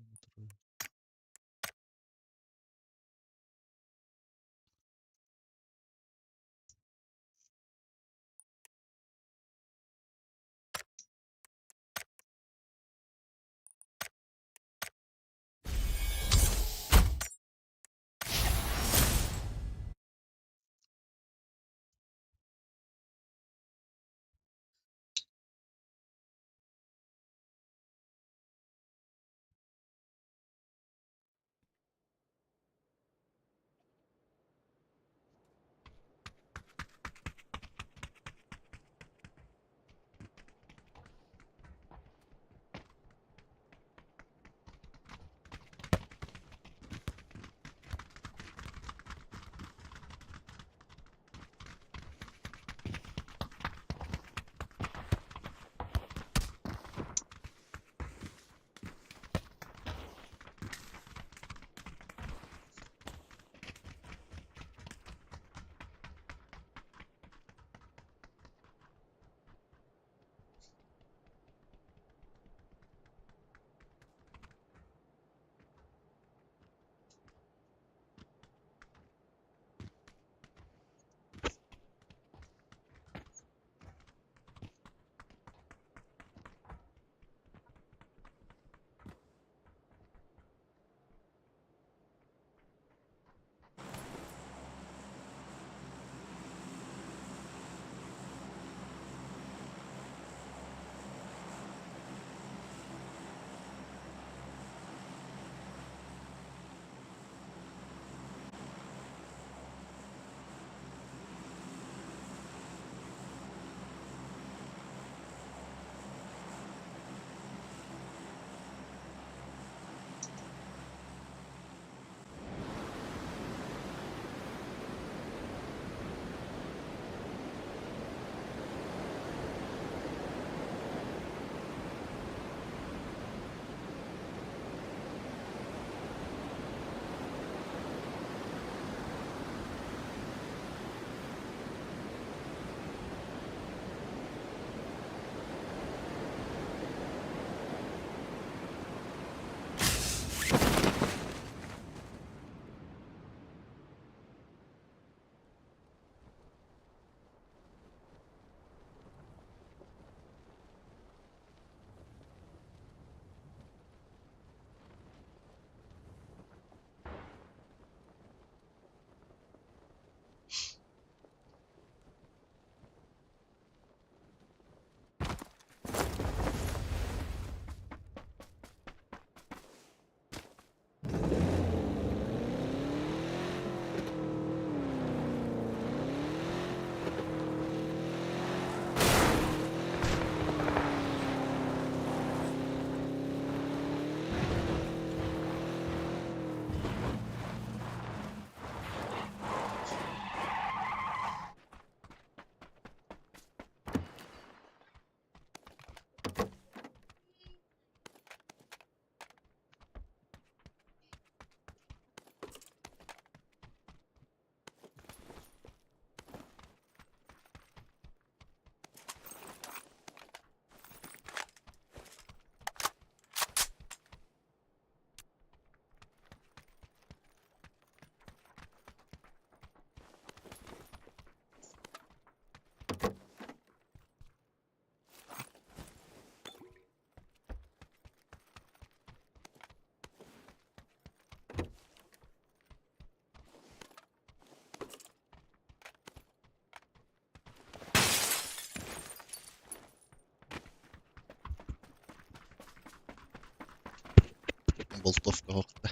Болтовка хохта.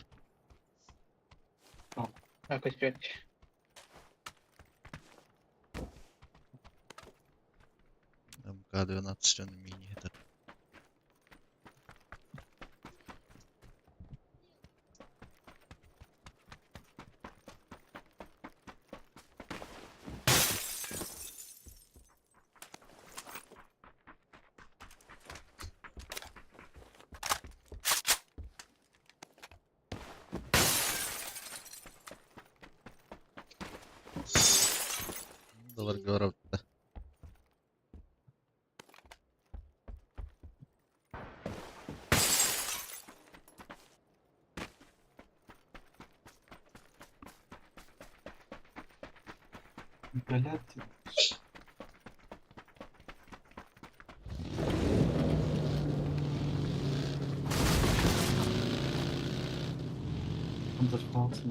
А, көстүбэт. МК-12 он мини это. Доллар говорят. Блядь. Он заждался.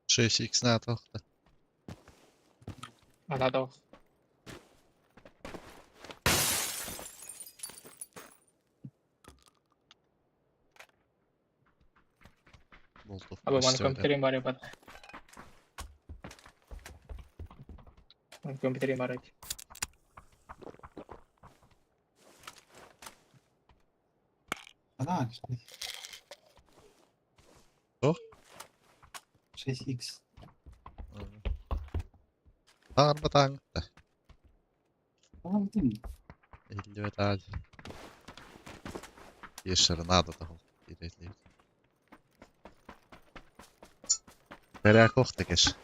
Шесть икс на тохта. Ана да. Болтовка. Абы маны көстүбэт. компьютерим бар ебат. Компьютерим бар эти. Она, что ли? Что? 6х. Таар батаң. А, вот именно. Эллибет аал. Ешер надо того. Ирели. Перя кохтекеш.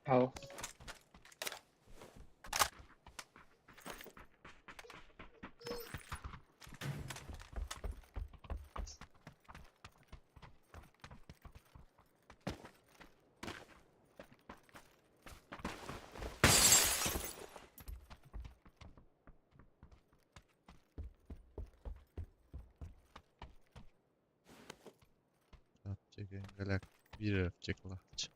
Ау. Аптека галяк. Бир аптека лахчы.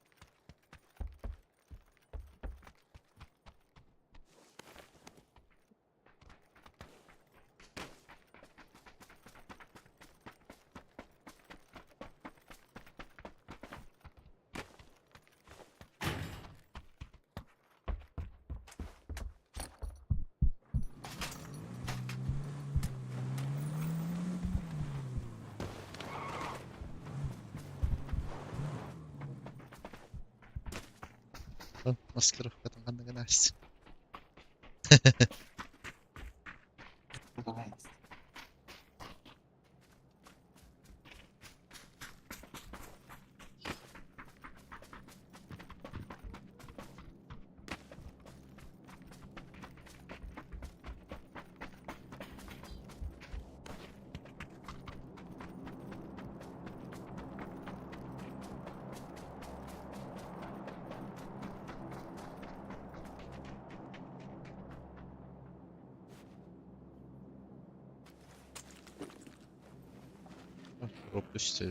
Маскировка там ханныгы настя. Давай. Дроп түстэ.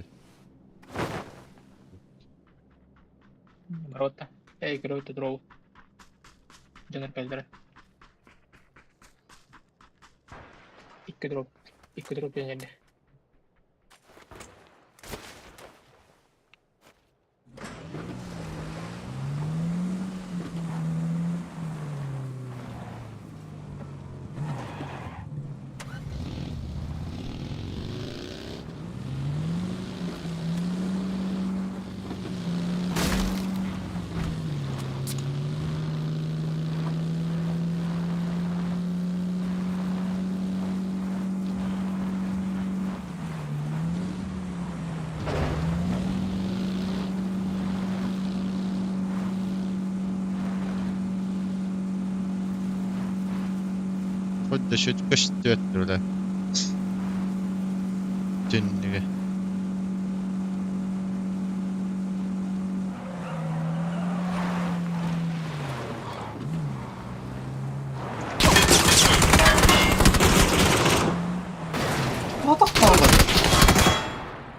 Ворота. Эй, көрөбүт дроу. Дьонор кэллэрэ. Икки дроп. Икки дроп диэн эрдэ. Хоть да счет көстүөт бля. Түннүгэ.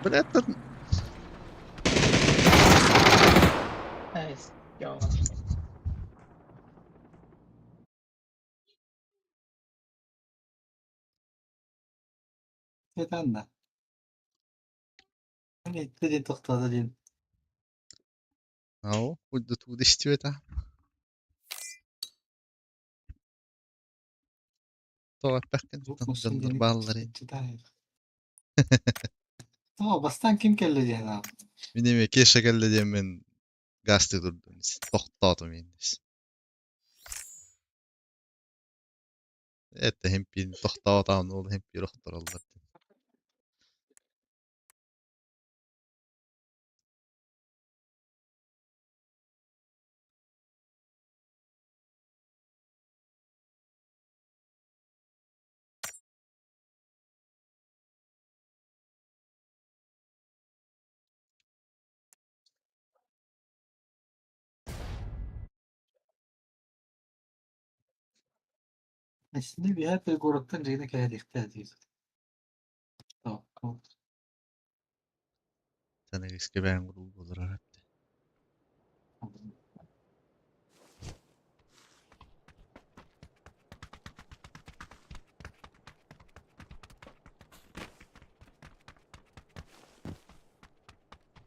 Бля, это Nice. Yo. Этанна. Итте диэн тохтоото диэн. Ау, хоть да туда истибэт аа. Тоҕо эппэххин дьоннор бааллар Тоҕо бастаан ким кэллэ диэн аах. Мин эмиэ Кеша кэллэ диэммин гаастыы турдум тохтоотум Это хэмпиин тохтоотоон ол хэмпиир охтороллор Aslında bir her городтан дьиҥэ кэлиэхтээх дии. Тоқко. Санагыска бэйэҥ буолар эбит.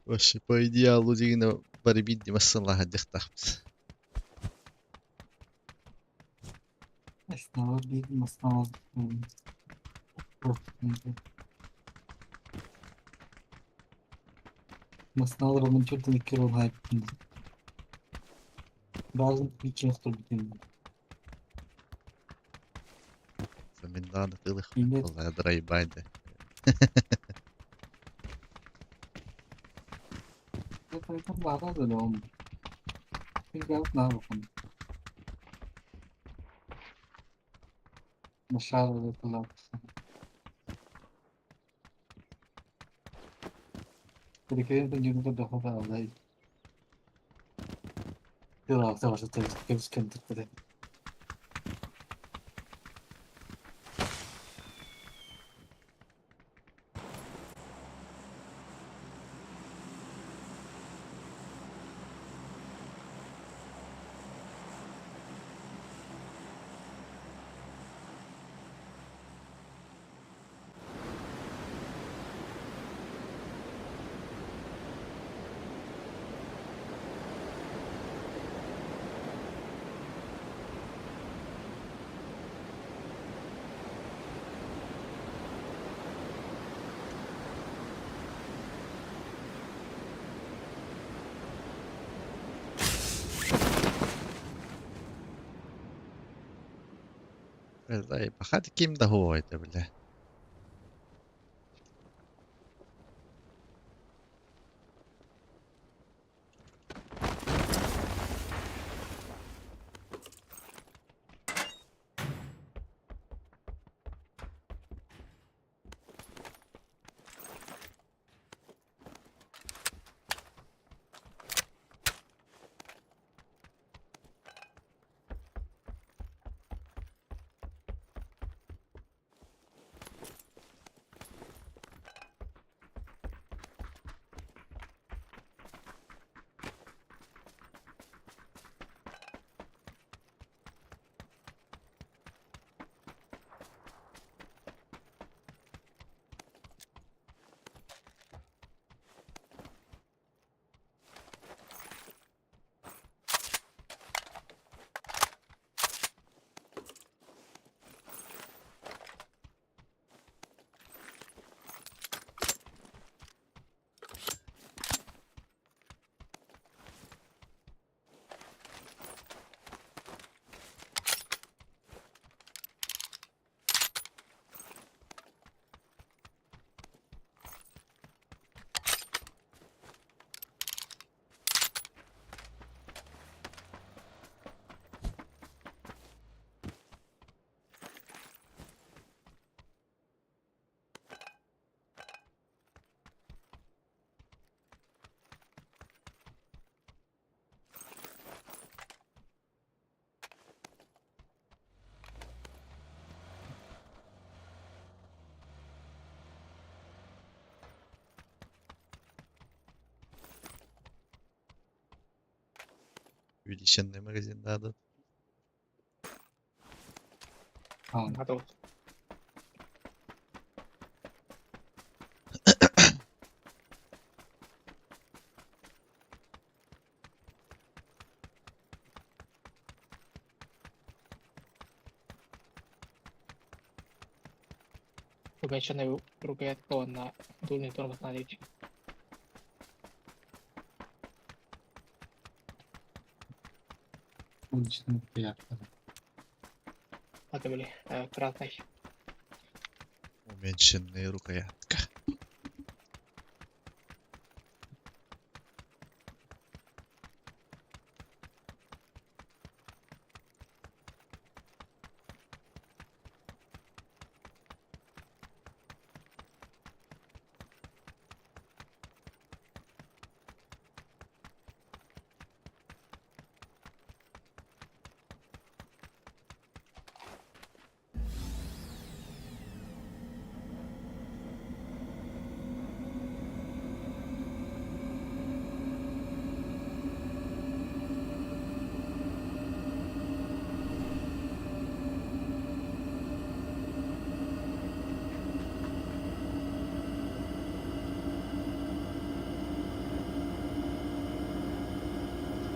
Вообще по идеалу дигинэ бары биирдии массыыналаах дьахтаахпыт. Основа биир основа. Масналар onun çok da bir olan Bazen bir yoktur bütün. Мин даҕаны тыылых Имет. буолла драйбайды. Баҕа да oğlum. Bir gelip ne yapalım? Maşallah da Перекрытый дохода алдай. Кемс кемтер. Бля, ким да это, бля. Увеличенный магазин надо. А, Готов. Уменьшенный рукоятка на дульный тормоз налить. уличная приятно. Это были красный. Уменьшенная рукоятка.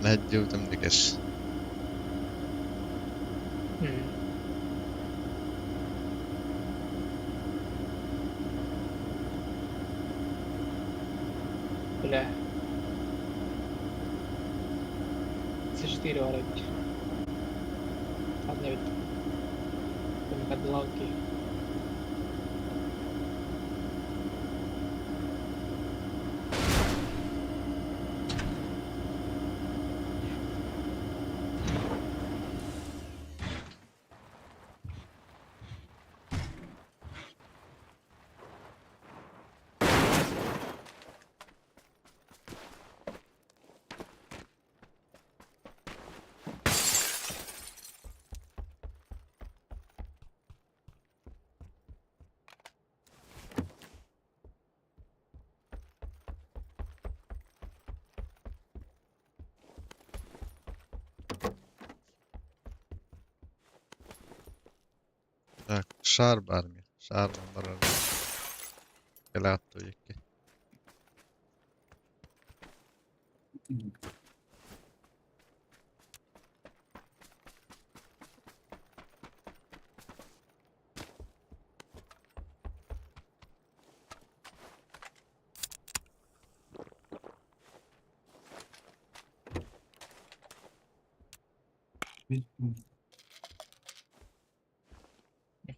Нәддеутым дигәш. Бля. С4 варить. Одна ведь. Лавки. Так, шар бар ми. Шар бар. Келатты екке.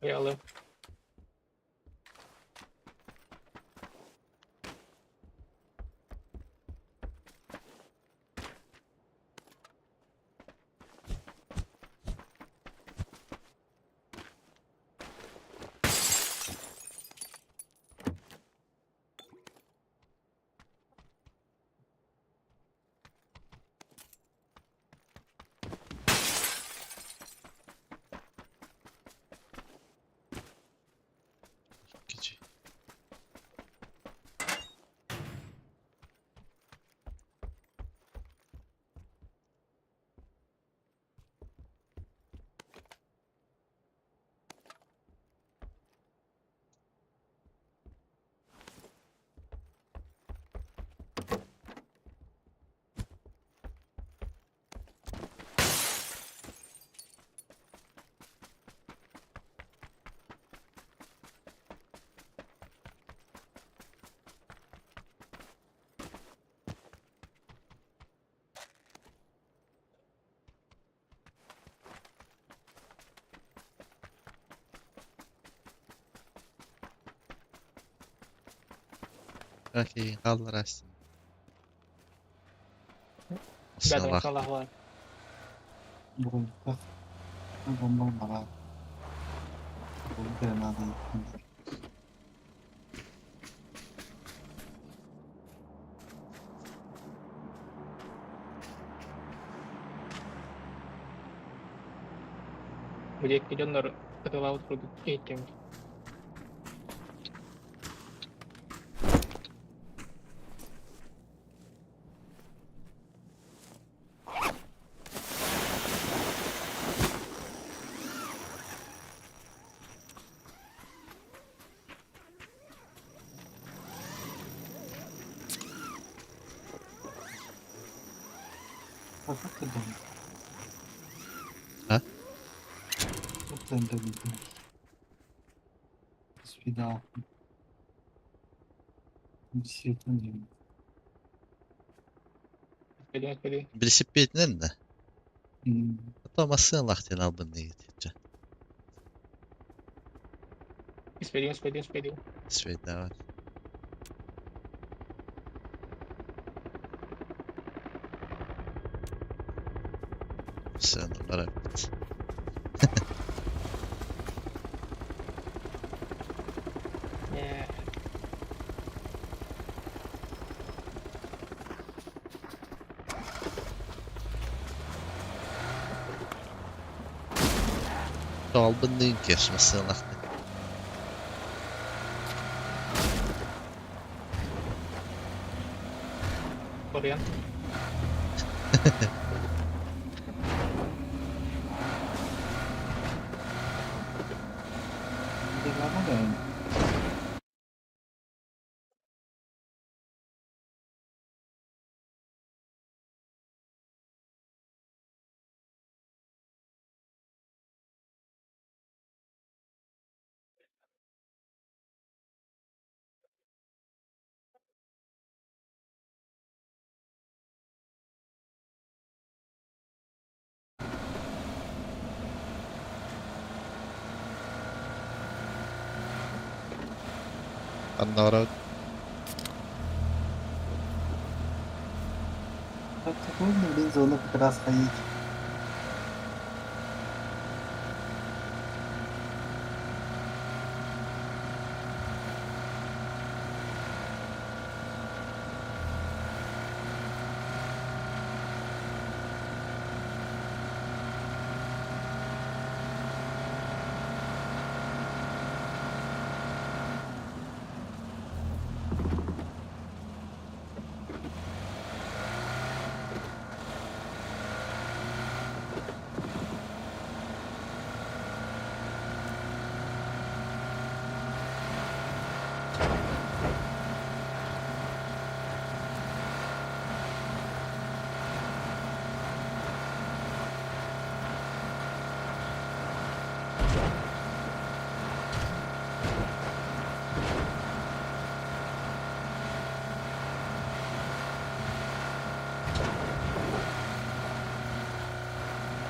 Нихуя лып. Кичи. Окей, қалдырасың. Бля, Сала. салах Бронька. Бомба бара. Бомба надо. Где киденнер каталаут курдук этим. Как ты думаешь? А? Процентов не знаешь. Свидал. Действительно. Не. Пойди, пойди. Билисипиэтинэн да. М, А то массыын лахтен албын диэти. Испеди, испеди, испеди. Свидава. Сыаналар эбит. Не. Албын кеш массыын лахтен. Кориан. Да ладно, да. Аннара Так трудно, блин, зону как раз ходить.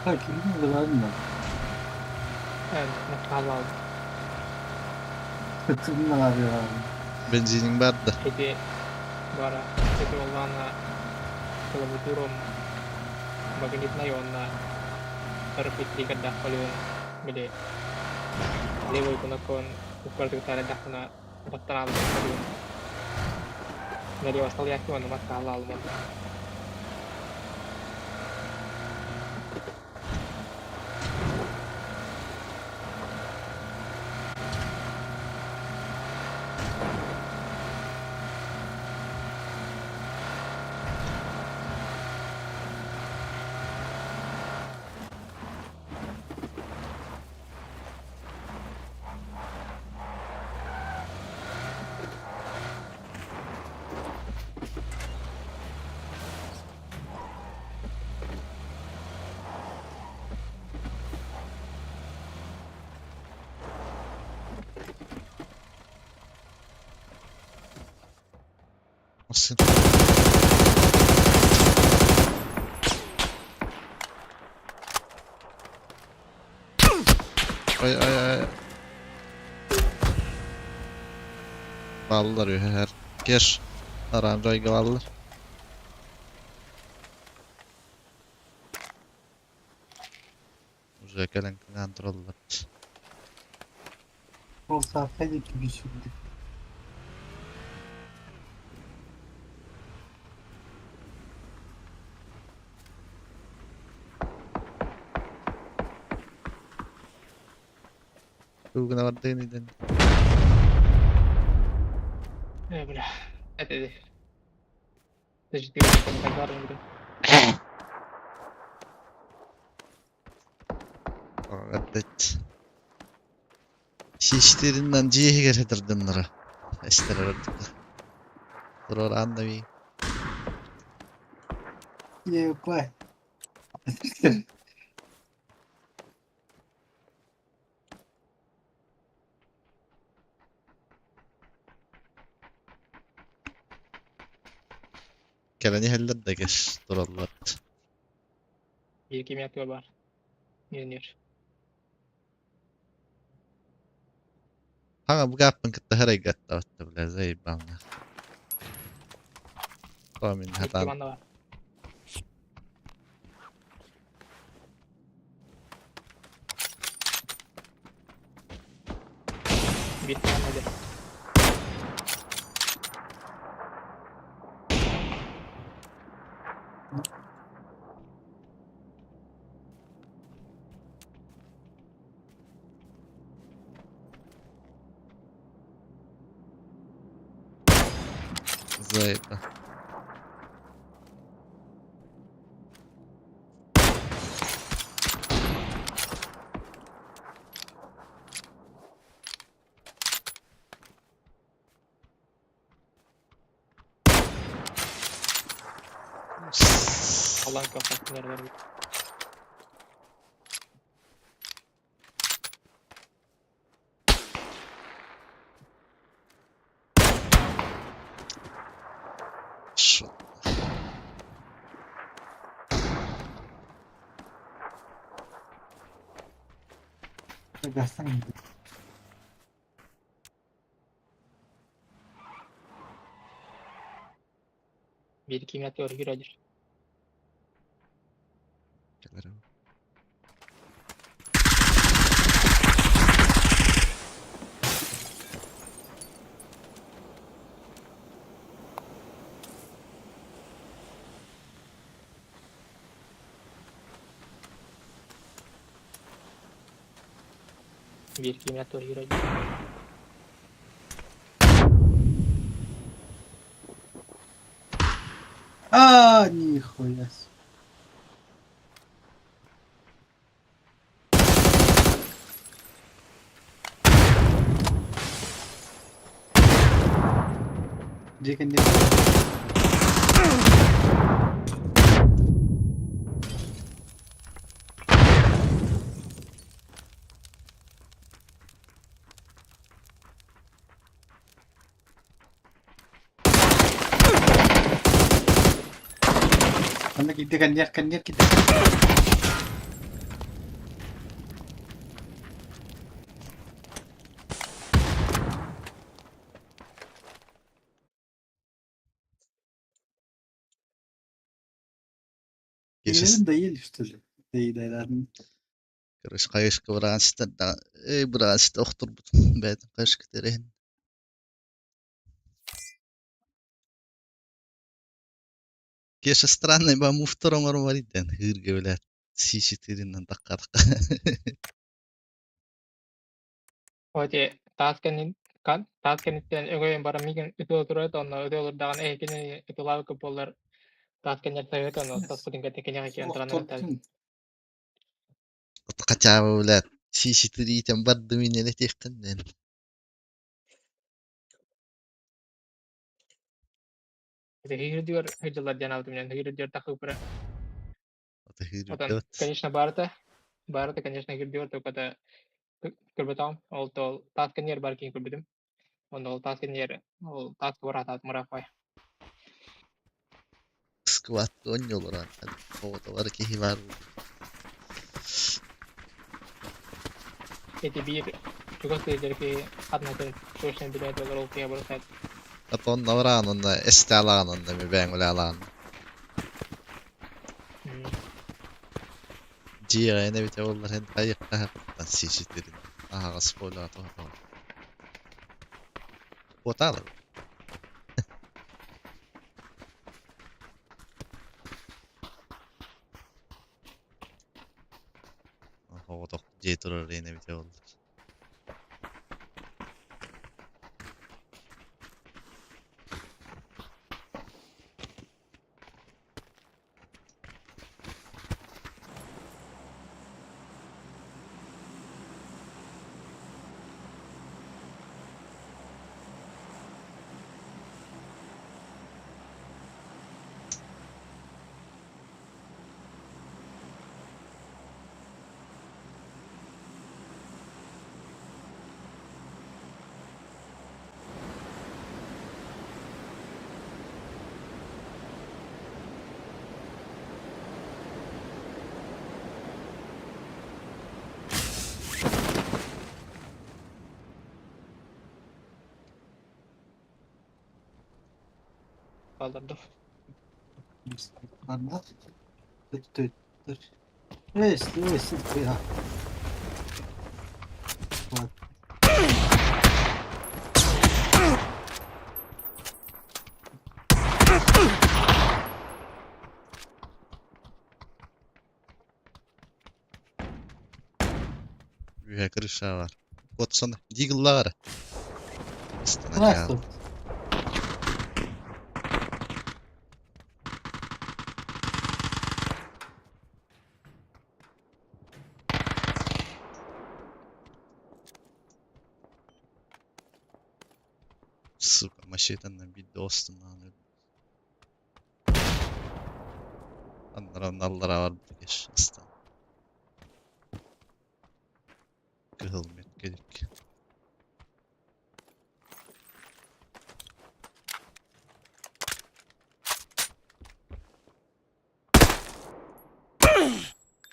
Так, видно, ладно. Халал. Трудно, ладно. Бензинин бар да. Эти бара. Эти оллана клавиатуром магнитная онна 43 да холион били левой кунакон уккартыктары дахына баттан алып холион налево стал яки он матка халал мон. Массыын. Ай ай ай. Баллар үһэр. Кеш. Оранжайга баллар. Уже кэлэн контроллар. Полсаха кибисюдик. Тугuna бардыгын иден. Э, бля. Это Даже ты так блин. Опять. Шиштеринен жиһигер хедерденнара. Эстер Турор аннави. Епай. Кэлэн иһэллэр да кэс тураллар. Биир кимиэт бар. Ньүнүр. Хаҥа бу гааппын кытта харайгаттабатта бля заебал нах. Мин Икки хатаан манна бар. Биир манна дьэ. Заеба. Allah'ın kafasını yerler. Шо? Gazdan Биир кимиэт өргүр. Кэлэр. Биир кимиэт өргүр. А, нихуя себе. Дикий не. Анда китте коньяк, коньяк китте. Кешес Доели, что ли? Доедали. Короче, хайышка быраастар да эй бырааста охторбут бэт хайышка терehen. Кеша странный ба муфторон ормариден хырге билет. Си-четыринен таккарка. Оте таас кэннин кан таас кэнниттэн өгөйөн баран миигин ытыла турар онно ытыалырдаҕына эһикини ытылаабыкка буоллар таас кэннэр сайыта онно таспытын кэтэ киниэхэ киирэн таранан Хотя бы, блядь, Си-четыритен барды мине тихтен. Хирдүгэр хирдылар диэн аабытым диэн хирдүгэр тахыпыра. Это Отон, хырдыт. конечно, барыта барыта, конечно, хирдүгэр только көрбөтөҕүм. Ол тол таас кэннигэр бар киһи көрбүтүм. Онно ол таас кэннигэр ол таас бараатаат мурафай. Скват онньолор Оҕотолар киһи бар. Эти биир чугас сылдьар киһи хатнатын точно билээт олор ол киһи барыта. Атон навраан онна эсталаан онна ми бэң улаалаан. Жиэҕэ бите оллар хэн хайыкка Си-четырин. Аһаҕас спойлер тоһо. Куотаалар. Оҕотох дьиэ турар эне бите оллар. Хааллардым. Эй, стой, стой, а. Вот. Үөһэ крыша бар. Котсон диглар. Давай, стоп. Сука, машинанан биирдэ остунаан Аннаран аллара барбыт кеш ыстан. Кыһыл меткелик.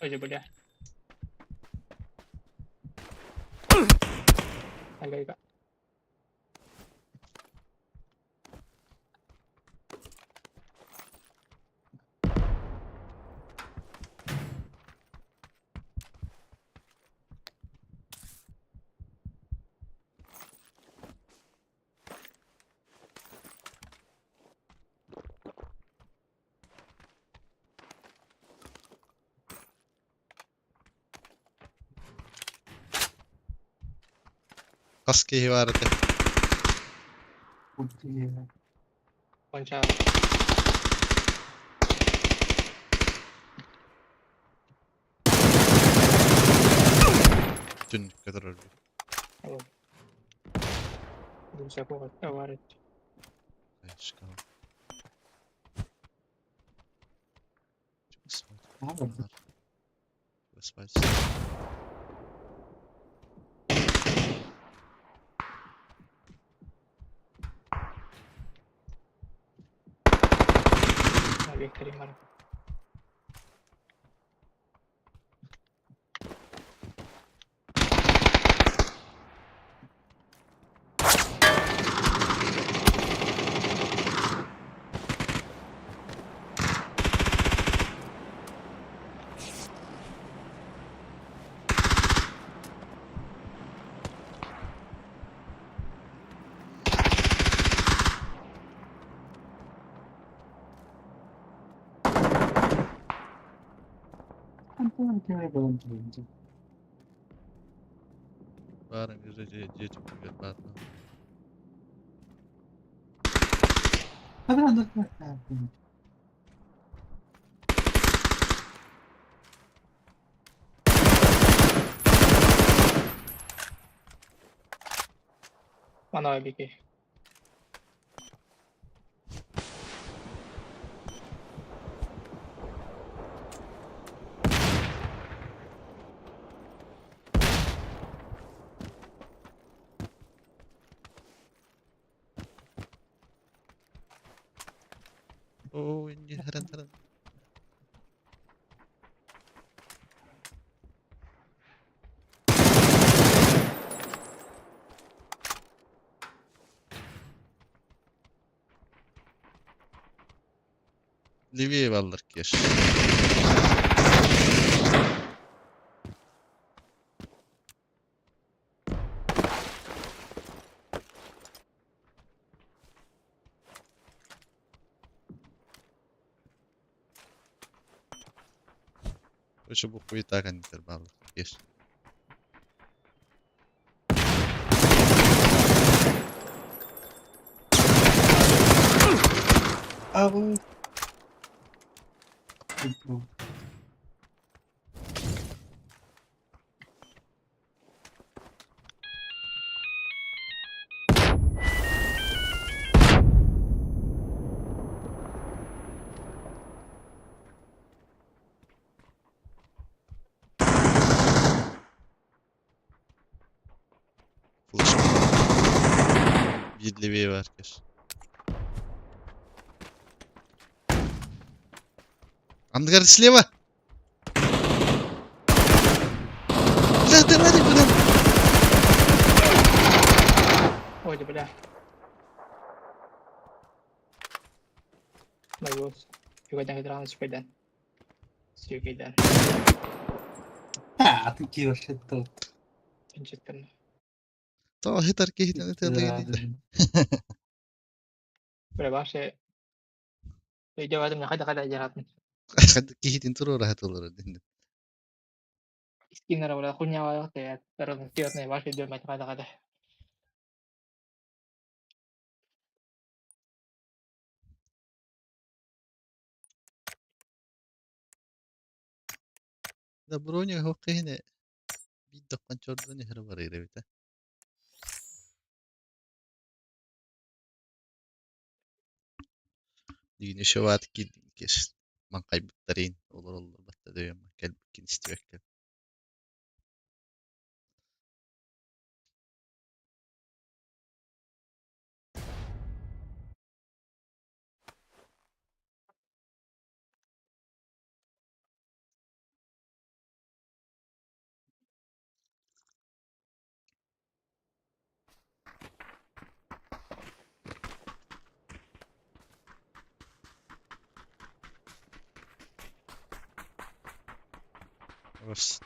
Ой, бля. Аллейга. Хас киһи баар этэ? Конча. Түннүккэ турар. Бар эт. Шкаф. Спать. Виктория бар. Баарыҥ дьиэ түннүгэр баар. Мана бики. Оо, инни харан харан. Левее баллар кеш. Короче, бу хуета кэнниттэр бааллар кеш. Ау. Флешка. Биир левее баар кеш. Андыгар слева! Бля, ты смотри, куда? Ой, бля. Майгос. Үгэдэн кытыраан үчүгэйдэн. Сүгэйдэн. А, ты киирэр тыл. Инчиттэн. Тоҕо сытар киһитин ытыалыыр Бля, ваше өйдөбөтүм хайда хайда дьаратын. Киһитин туруора сатыыллар дии. Скиннера бля хуйня вайот я ваше өйдөбөтүм хайда хайда. Да броня оһох киһини биир доххон чордон иһэрэ барыыр эбит ээ. Дигин еще баат киирдин маҥхайбыттарыын олороллор батта дөйөн кэлбиккин истибэккэ.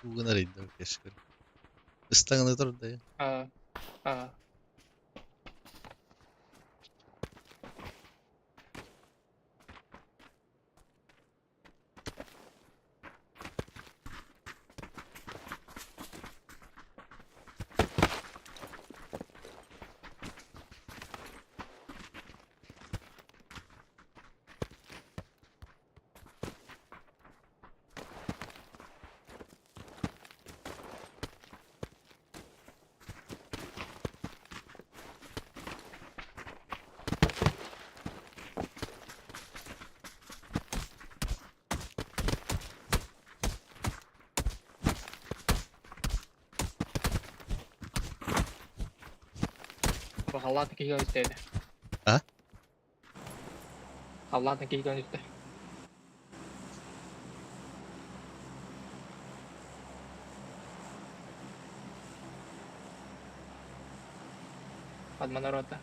Тугун арыйда кэшкэр. Ыстаҥаны турда. А, а. Халлаан киһи үстэ. А? Халлаан киһи үстэ. Адманарота.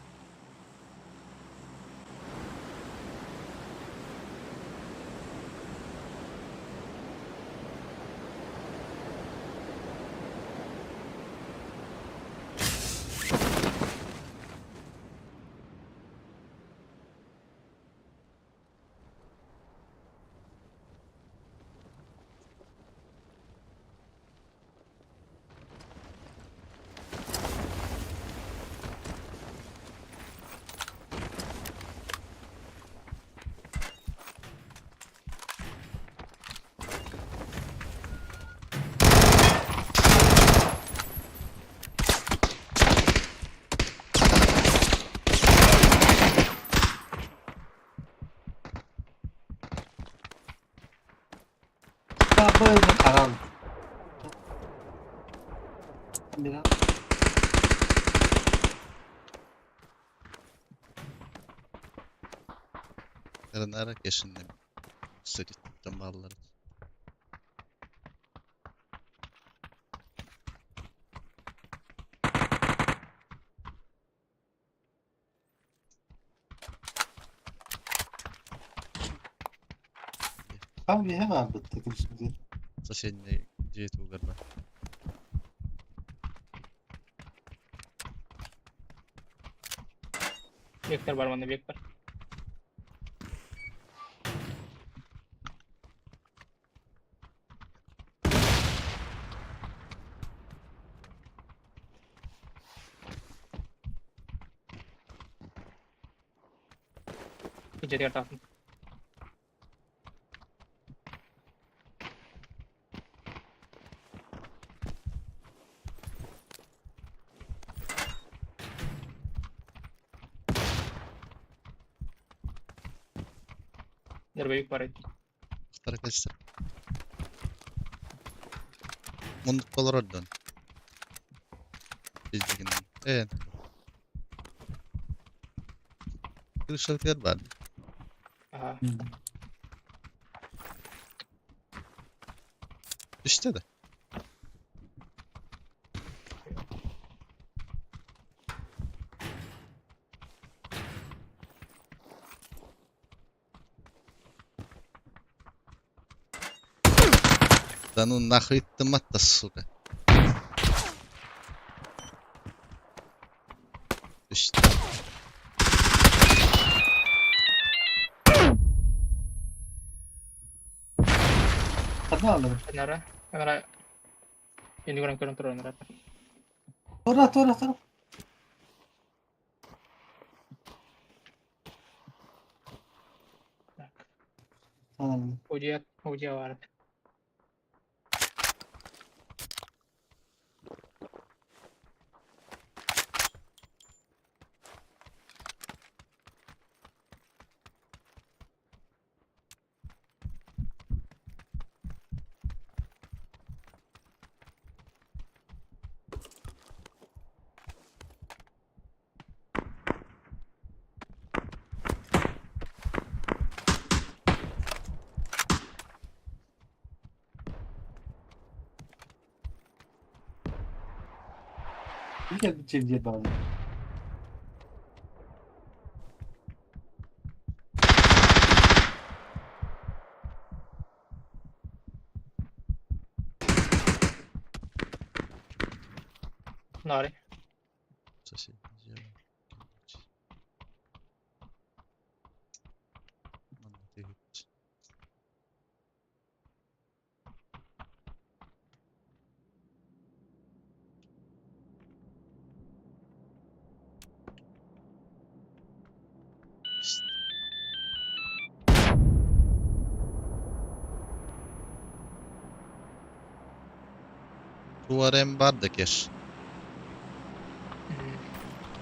Харан. Mira. Нара кешинне сырыттан бааллар. Там bir hemen bitti şimdi. Соседний дьиэ тугар бар. Вектор бар манна вектор. Дьиэтигэр таҕыстым. Дробовик бар эбит. Ахтара кэлсэр. Мундукка олорор дьон. Биздигинэн. Ээ. Крышатыгар баар. Аха. Түстэ да? Да ну нахуй ты мат-то, сука. Түстэ. Ханна аллара? Нара, нара иннигэр көрөн турар нара. Тура, тура, тура. Так. Tamam. Hocaya, hocaya var. Bir kere çeviriye bağlı. Nari. Соседний дьиэ. Манна түһүт. Туарем бар да кеш.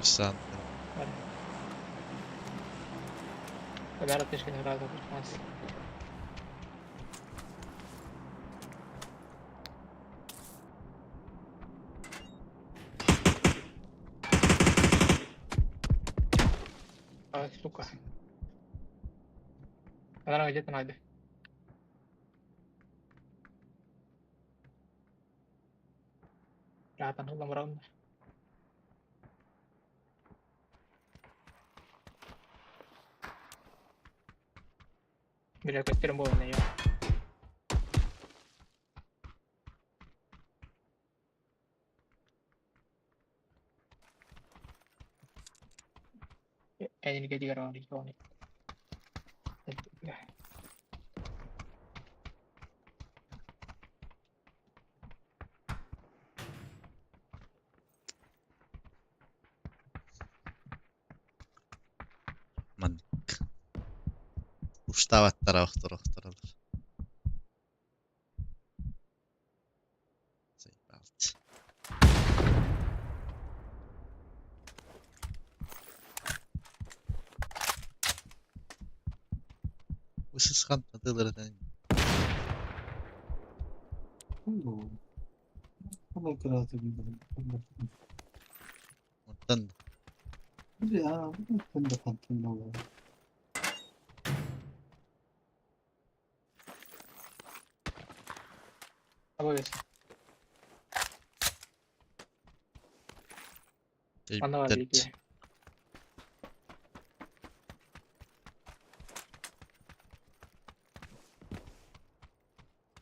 Сан. Эбэр атышкин ыраата кутмас. А, сука. Она где-то надо. Рatan улам Бля, көстөрүм буолан я. Эйниге дигэр они они. Маннык. Уштаабаттара охтор охторолор. Заебалт. Ысысхан атылырынан. Oo. Allah kıraatı bilmiyorum. Онтон Ya, bu da pantolon oldu. Абы Ана бар тэйбиттэр. дии.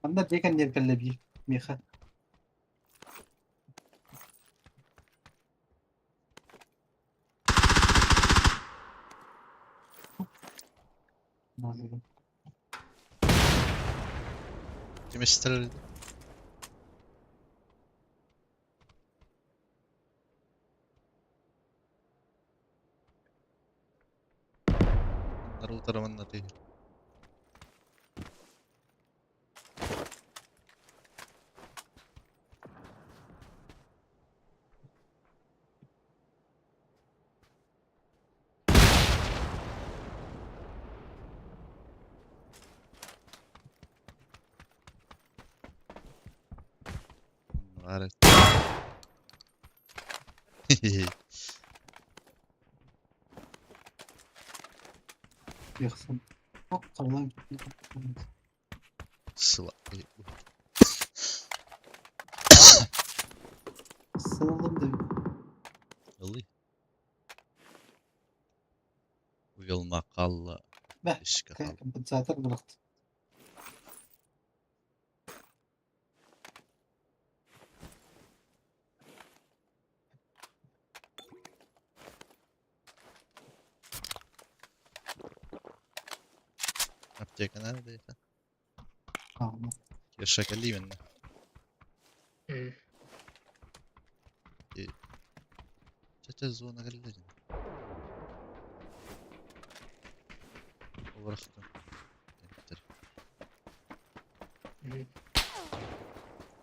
Анда декан неркелле bir меха. Nazırım. Кимистер Нарутараманна ты. Баар. Yoksa. Çok kalan. Сыла. Sanalım da Ылы. Уйылма қалла. Бә, Ишке қалла. компенсатор bıraktı. Аптека надо это. Ага. Кеша кэлиибин. Чэ зона кэллэ Обрахтым.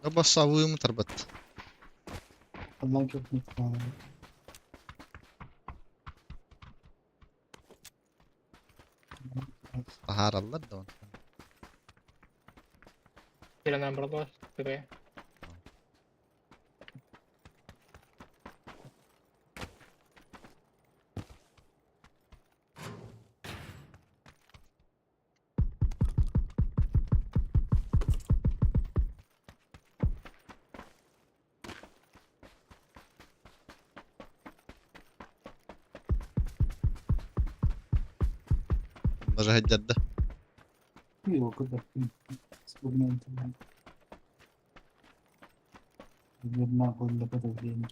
Бассабыым тарбат. Аллан köpük var. Таһаараллар да онтон. Сиренен бараллар. Түбэ. Даже хаддерда. Yok o da. Эксперимент. Верна для подозрения.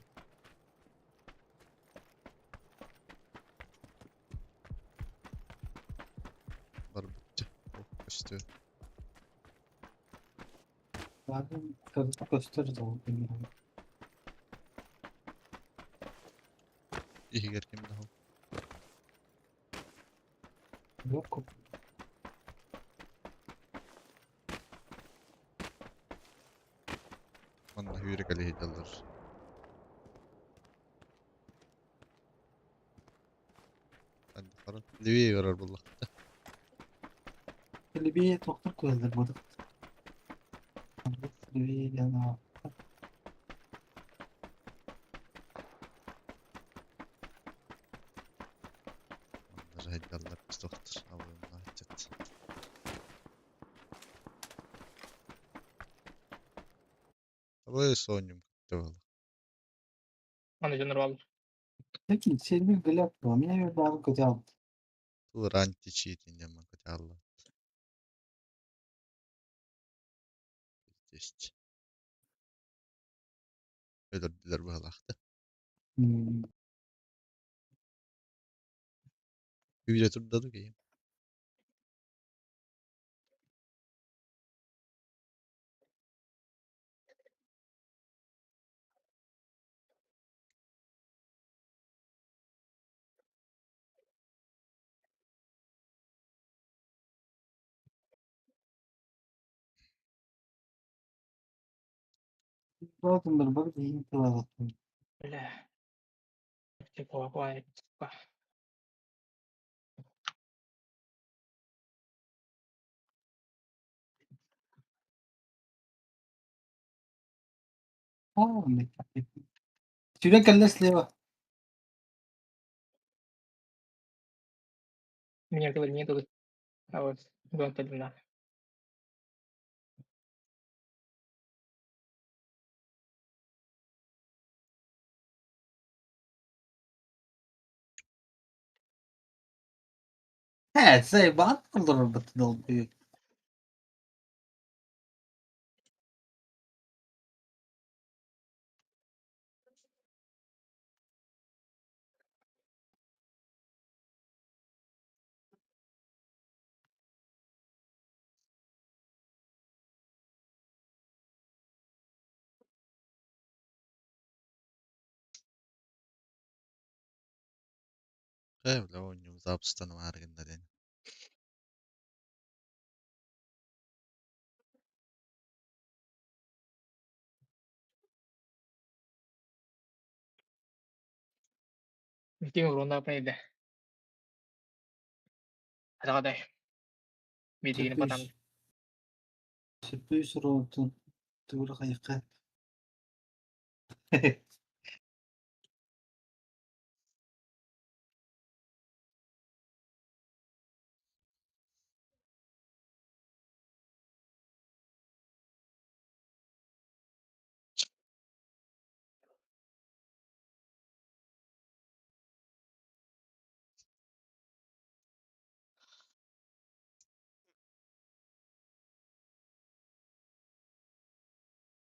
Барбытча. Көстүү. Zaten gösteririz o günleri. Иһигэр ким да Yok. Манна хүүрэ кэлиһидаллар. Левее барар буллахта. Левее тоқтар көздер burada. Левее yana. Даже хаддаллар доктор. Абыйымна хатчат. Абый сонюм кыттыбал. Аны дьоннор бааллар. Peki senin bilet bu. Mine bir daha kötü aldı. Тур анти-читинг диэн кытаалла. Есть. Өлөрдүлэр быһалаахта. Үйде турдаду кийим. Zaten bak iyi kılağı. Бля. Типа, Aa, ne? Süre kalles leva. Меня говорили, не тут. А вот, гонталина. He, say bana olur batı büyük. Кайбла оонньуу запустан мааргынна диэн. Митинг урунда апнайда. Хадагадай. Митигин потом. Sürpriz oldu. Doğru kayık.